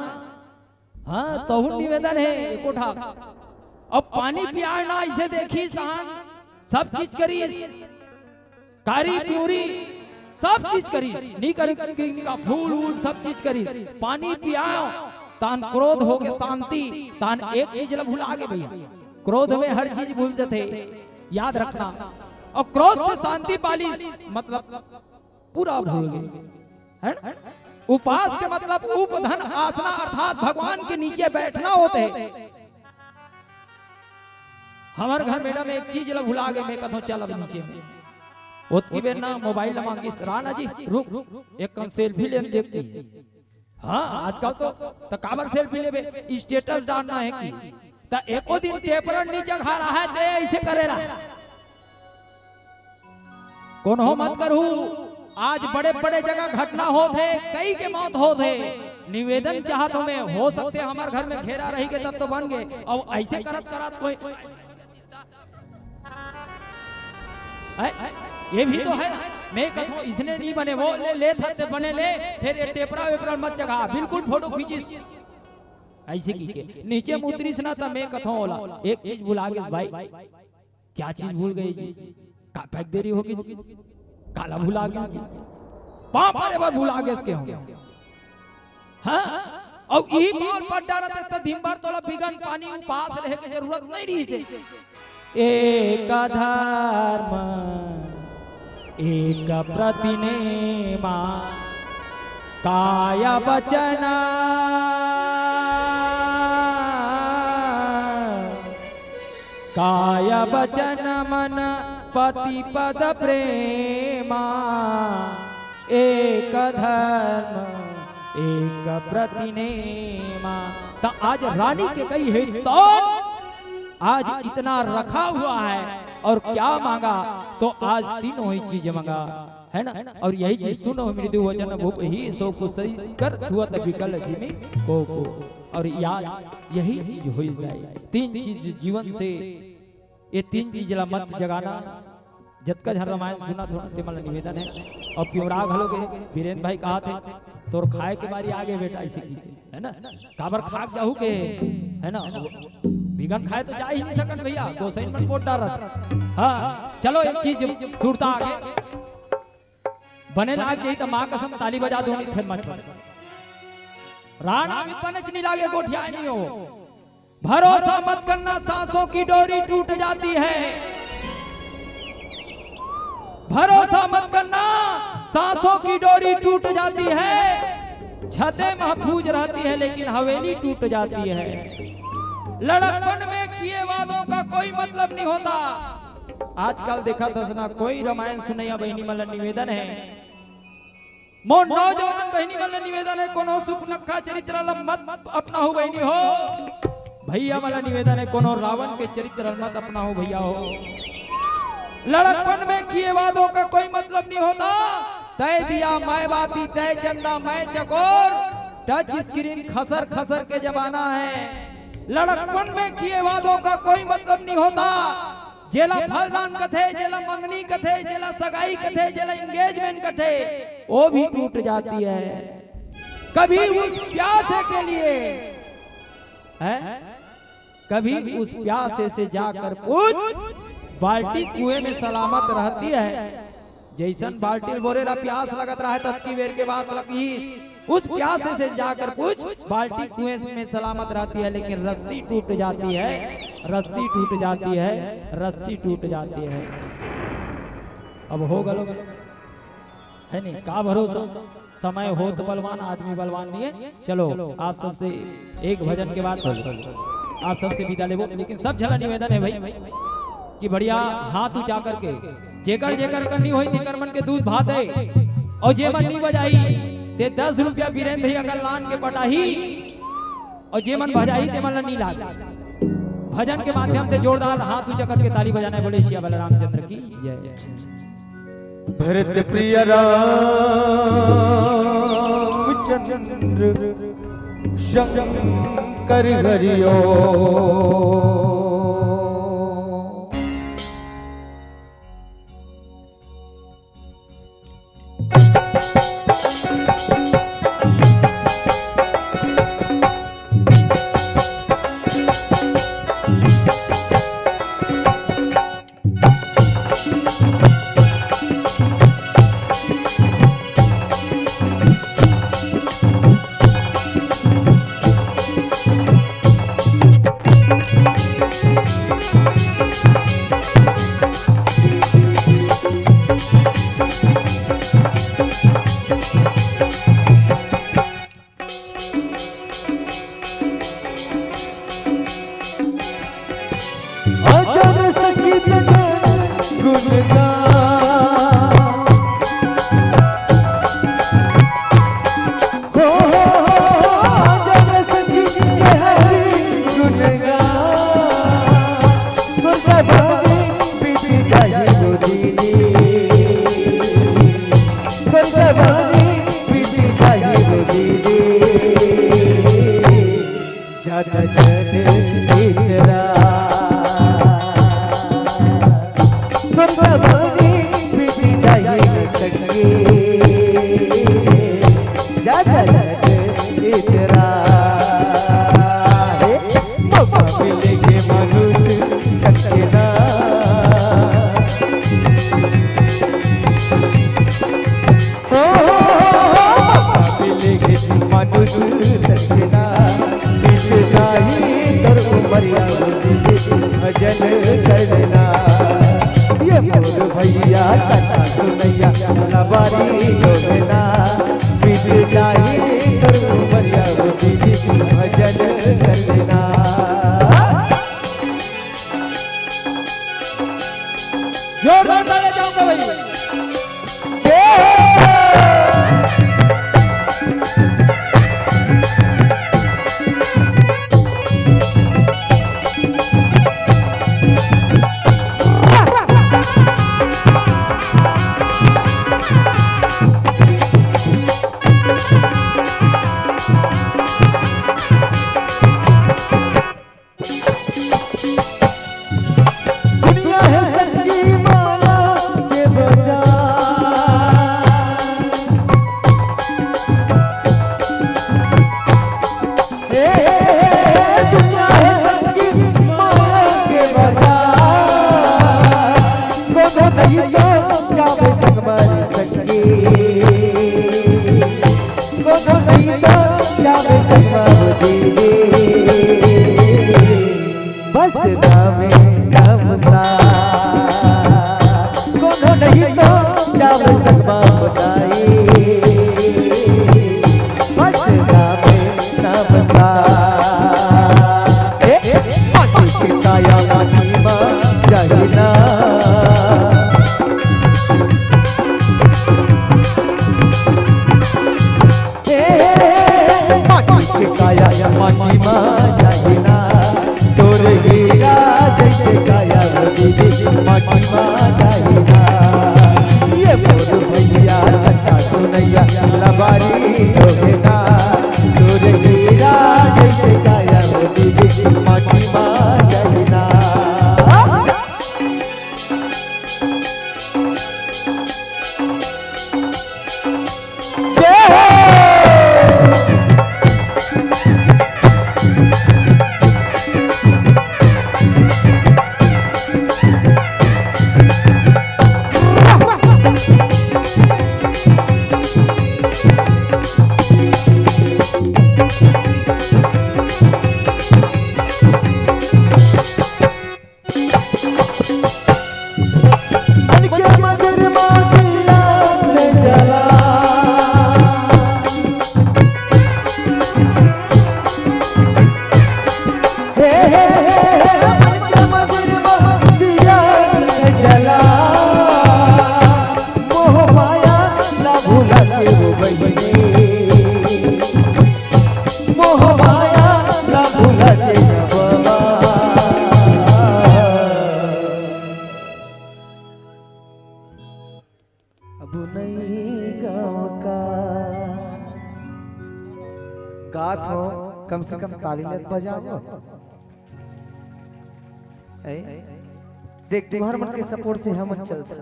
हाँ, तहु निवेदन है एको ठा। अब पानी पियाए ना, इसे देखिस तहान, सब चीज करिस, कारी पिउरी, सब चीज करिस, नी करी, करी, करी, का फूल वूल सब चीज करिस, पानी पियाओ, तान क्रोध हो के शांति, तान एक चीज ला भुला गे भैया, क्रोध में हर चीज भूल जथे, याद रखना। और क्रोध से शांति पालिस, मतलब पूरा भूल गए, है ना? उपास के मतलब उपधन आसना अर्थात भगवान के नीचे बैठना होते। हमर घर मैडम एक चीज ला भुला गए, मैं कथों चल अब नीचे में। ओतकी बेर ना मोबाइल ला मांगिस, "राना जी रुक, एक कन सेल्फी लेन देखती।" हाँ, आजकल तो, तो काबर सेल्फी लेबे, स्टेटस डालना है कि? तो एको दिन टेपरन नी चघा रहा है, ते ऐसे करे रहा। कोनो मत करहू, आज बड़े-बड़े जगह घटना होत हे, कई के मौत होत हे। निवेदन चाहत हूँ मैं, हो सकथे हमर घर में घेरा रही के तब तो बन गे, अउ ऐसे करत-करत कोई, ऐ, ये भी तो है ना। मैं कथों इसने नहीं बने, वो ले, ले था ते बने ले, फिर ये टेपरा वेपरा मत चघा, बिल्कुल फोटो खींचिस। ऐसे की के, नीचे में उतरिस ना त मैं कथों ओला, एक चीज भुला गेस भाई। क्या चीज भूल गए जी? का पैक देरी होगी जी? काला भुला गया जी? पाँव परे बर भुला गेस के होंगे। हाँ? अउ इही पाँव पड़ डारत हे त दिन भर तोला बिगन पानी उपास रहे के जरूरत नहीं रहिस हे। एक धर्म, एक प्रतिनेमा, काय वचन, काय वचन मन पति पद प्रेमा, एक धर्म एक प्रतिनेमा। त आज रानी के कही हे त आज इतना रखा हुआ है और क्या मांगा, तो आज तीनों ही चीज मांगा, है ना? और यही चीज सुनो मृदु वचन भूप ही सो कुसई कर छुअत विकल जिमि को को। और याद यही चीज हो जाए। तीन चीज जीवन से, ये तीन चीज ला मत जगाना। जतका झन रामायण सुना थोड़ा ते मन ला निवेदन है। और पिवरा घलो के बीरेन भाई कहा थे, "तोर खाए के बारी आगे बेटा," ऐसे की, है ना? काबर खाक जाहू के, है ना? बिगन खाए तो जा ही नहीं सकन भैया, गोसाई मन पोट डारत। हाँ, चलो एक चीज सुरता आगे। बने लाग जाही त माँ कसम ताली बजा दो, नहीं फिर मत। राणा भी पनच नहीं लागे, गोठिया नहीं हो। भरोसा मत करना, सांसों की डोरी टूट जाती है। भरोसा मत करना, सांसों की डोरी टूट जाती है। छतें महफूज रहती है, लेकिन हवेली टूट जाती है। लड़कपन में किए वादों का कोई मतलब नहीं होता। आजकल देखत हस ना, कोई रामायण सुनइया बहिनी मन ला निवेदन है, मोर नौजवान बहिनी मन ला निवेदन है, कोनो सुपनखा चरित्र ला मत अपनाहू बहिनी हो। भैया मन ला निवेदन है, कोनो रावण के चरित्र ला मत अपनाहू भैया हो। लड़कपन में किए वादों का कोई मतलब नहीं होता। तय दिया, मैं बाती, तय चंदा, मैं चकोर। टच स्क्रीन खसर खसर के जमाना है। लड़कपन में किए वादों का कोई मतलब नहीं होता। जेला फलदान कथे, जेला मंगनी कथे, जेला सगाई कथे, जेला एंगेजमेंट कथे, वो भी टूट जाती है। कभी उस प्यासे के लिए, है, कभी उस प्यासे से जाकर पूछ, बाल्टी कुएं में सलामत रहती है। जैसन बाल्टी बोरे ला प्यास लगत रहे, ततकी बेर के बात लगी, उस प्यासे से जाकर पूछ, बाल्टी कुएं में सलामत रहती है, लेकिन रस्सी टूट जाती है, रस्सी टूट जाती है, रस्सी टूट जाती है। अब हो गलो, है नहीं, का भरोसा? समय होत बलवान, आदमी बलवान नहीं है। चलो, आप सबसे एक भजन के बाद आप सबसे विदा लेबो, लेकिन सब झला निवेदन है भाई कि बढ़िया हाथ ऊंचा करके जेकर जेकर करनी होई, तेकर मन के दूध भात है, और जे मन नहीं बजाई, ते दस रुपया वीरेंद्र ही अगर लान के पटाही, और जे मन बजाई, ते मन ला नहीं लाग। भजन के माध्यम से जोरदार हाथ ऊंचा करके ताली बजाना है। बोले सिया बलरामचंद्र की जय। भरत प्रिय रामचंद्र शंकर हरिओ। अजर सखी तन गुणगान। हो, हो, हो, अजर सखी तन गुणगान। गुण का भंगी बीती जाही रो दीदी। गुण का भंगी बीती जाही रो दीदी। ज्यादा जन इतरा। गुण का भंगी बीती जाही रो संगी। ज्यादा जन इतरा। हे, मौका मिले के मानुष तन के ना। हो, हो, हो, हो, हो, मिले के मानुष तन के ना। बीत जाही तोर उमरिया रो दीदी भजन करना। ये मोर भैया कथा सुनैया लबारी लोगना। बीत जाही तोर उमरिया रो दीदी भजन करना। जोरदार ताली चाहूंगा भाई। जय हो। दुनिया है सच्ची माया के बाजार। हे, दुनिया है सच्ची माया के बाजार। कोनो नहीं तो जावे संग मारी सखी। कोनो नहीं तो जावे संग मारी दीदी। बस नामे नाम सा। कोनो नहीं तो जावे संग बताई। बस नामे नाम सा। ए, ए, माटी के काया माटी मा जाही ना। ए, माटी के काया माटी मा जाही ना। तोर हीरा जैसे काया हो दीदी, माटी मा जाही कम से कम ताली लग बजाओ। ए? देख, तुहर मन के सपोर्ट से हमन चलथन।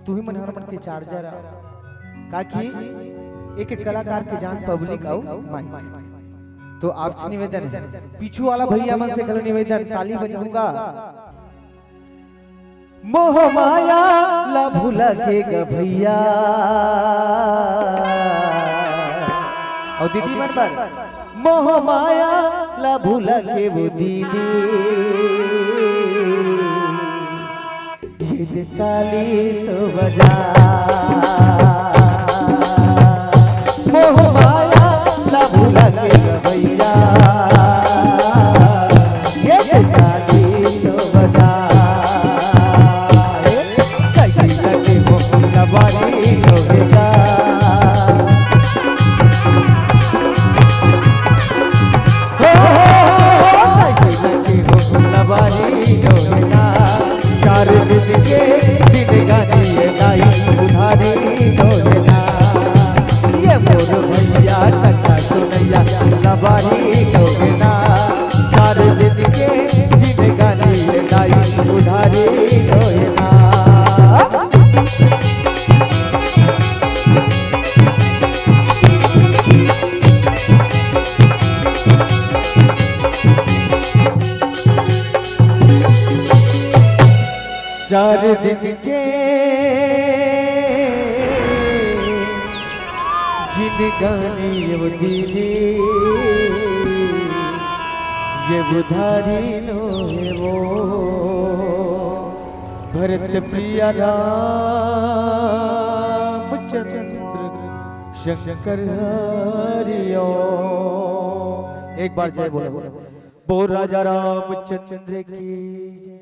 तुही मन हर मन के चार्जर आ। काकि एक एक कलाकार के जान पब्लिक अउ माइक। तो आपसे निवेदन हे, पीछू वाला भैया मन से घलो निवेदन, ताली बजाऊंगा। मोह माया ला भुला के ग भैया। अउ दीदी मन बर, मोह माया ला भुला के वो दीदी, ये दे ताली तो बजा। मोह माया ला भुला के ग भैया, ये दे ताली तो बजा। ए, सही लगे हो लबारी लोहे का। हो, हो, हो, हो, सही लगे हो लबारी लोहे का। चार दिन के जिंदगानी ये दाई उधारी लोहे ना। ये मोर भैया तका सुनैया लबारी लोहे ना। चार दिन के जिंदगानी ये दाई उधारी लोहे ना। चार दिन के जिंदगानी ये वो दीदी, ये उधारी नो हे वो। भरत प्रिया रामचंद्र शंकर हरिओ। एक बार जय बोलो, बोल राजा रामचंद्र की जय।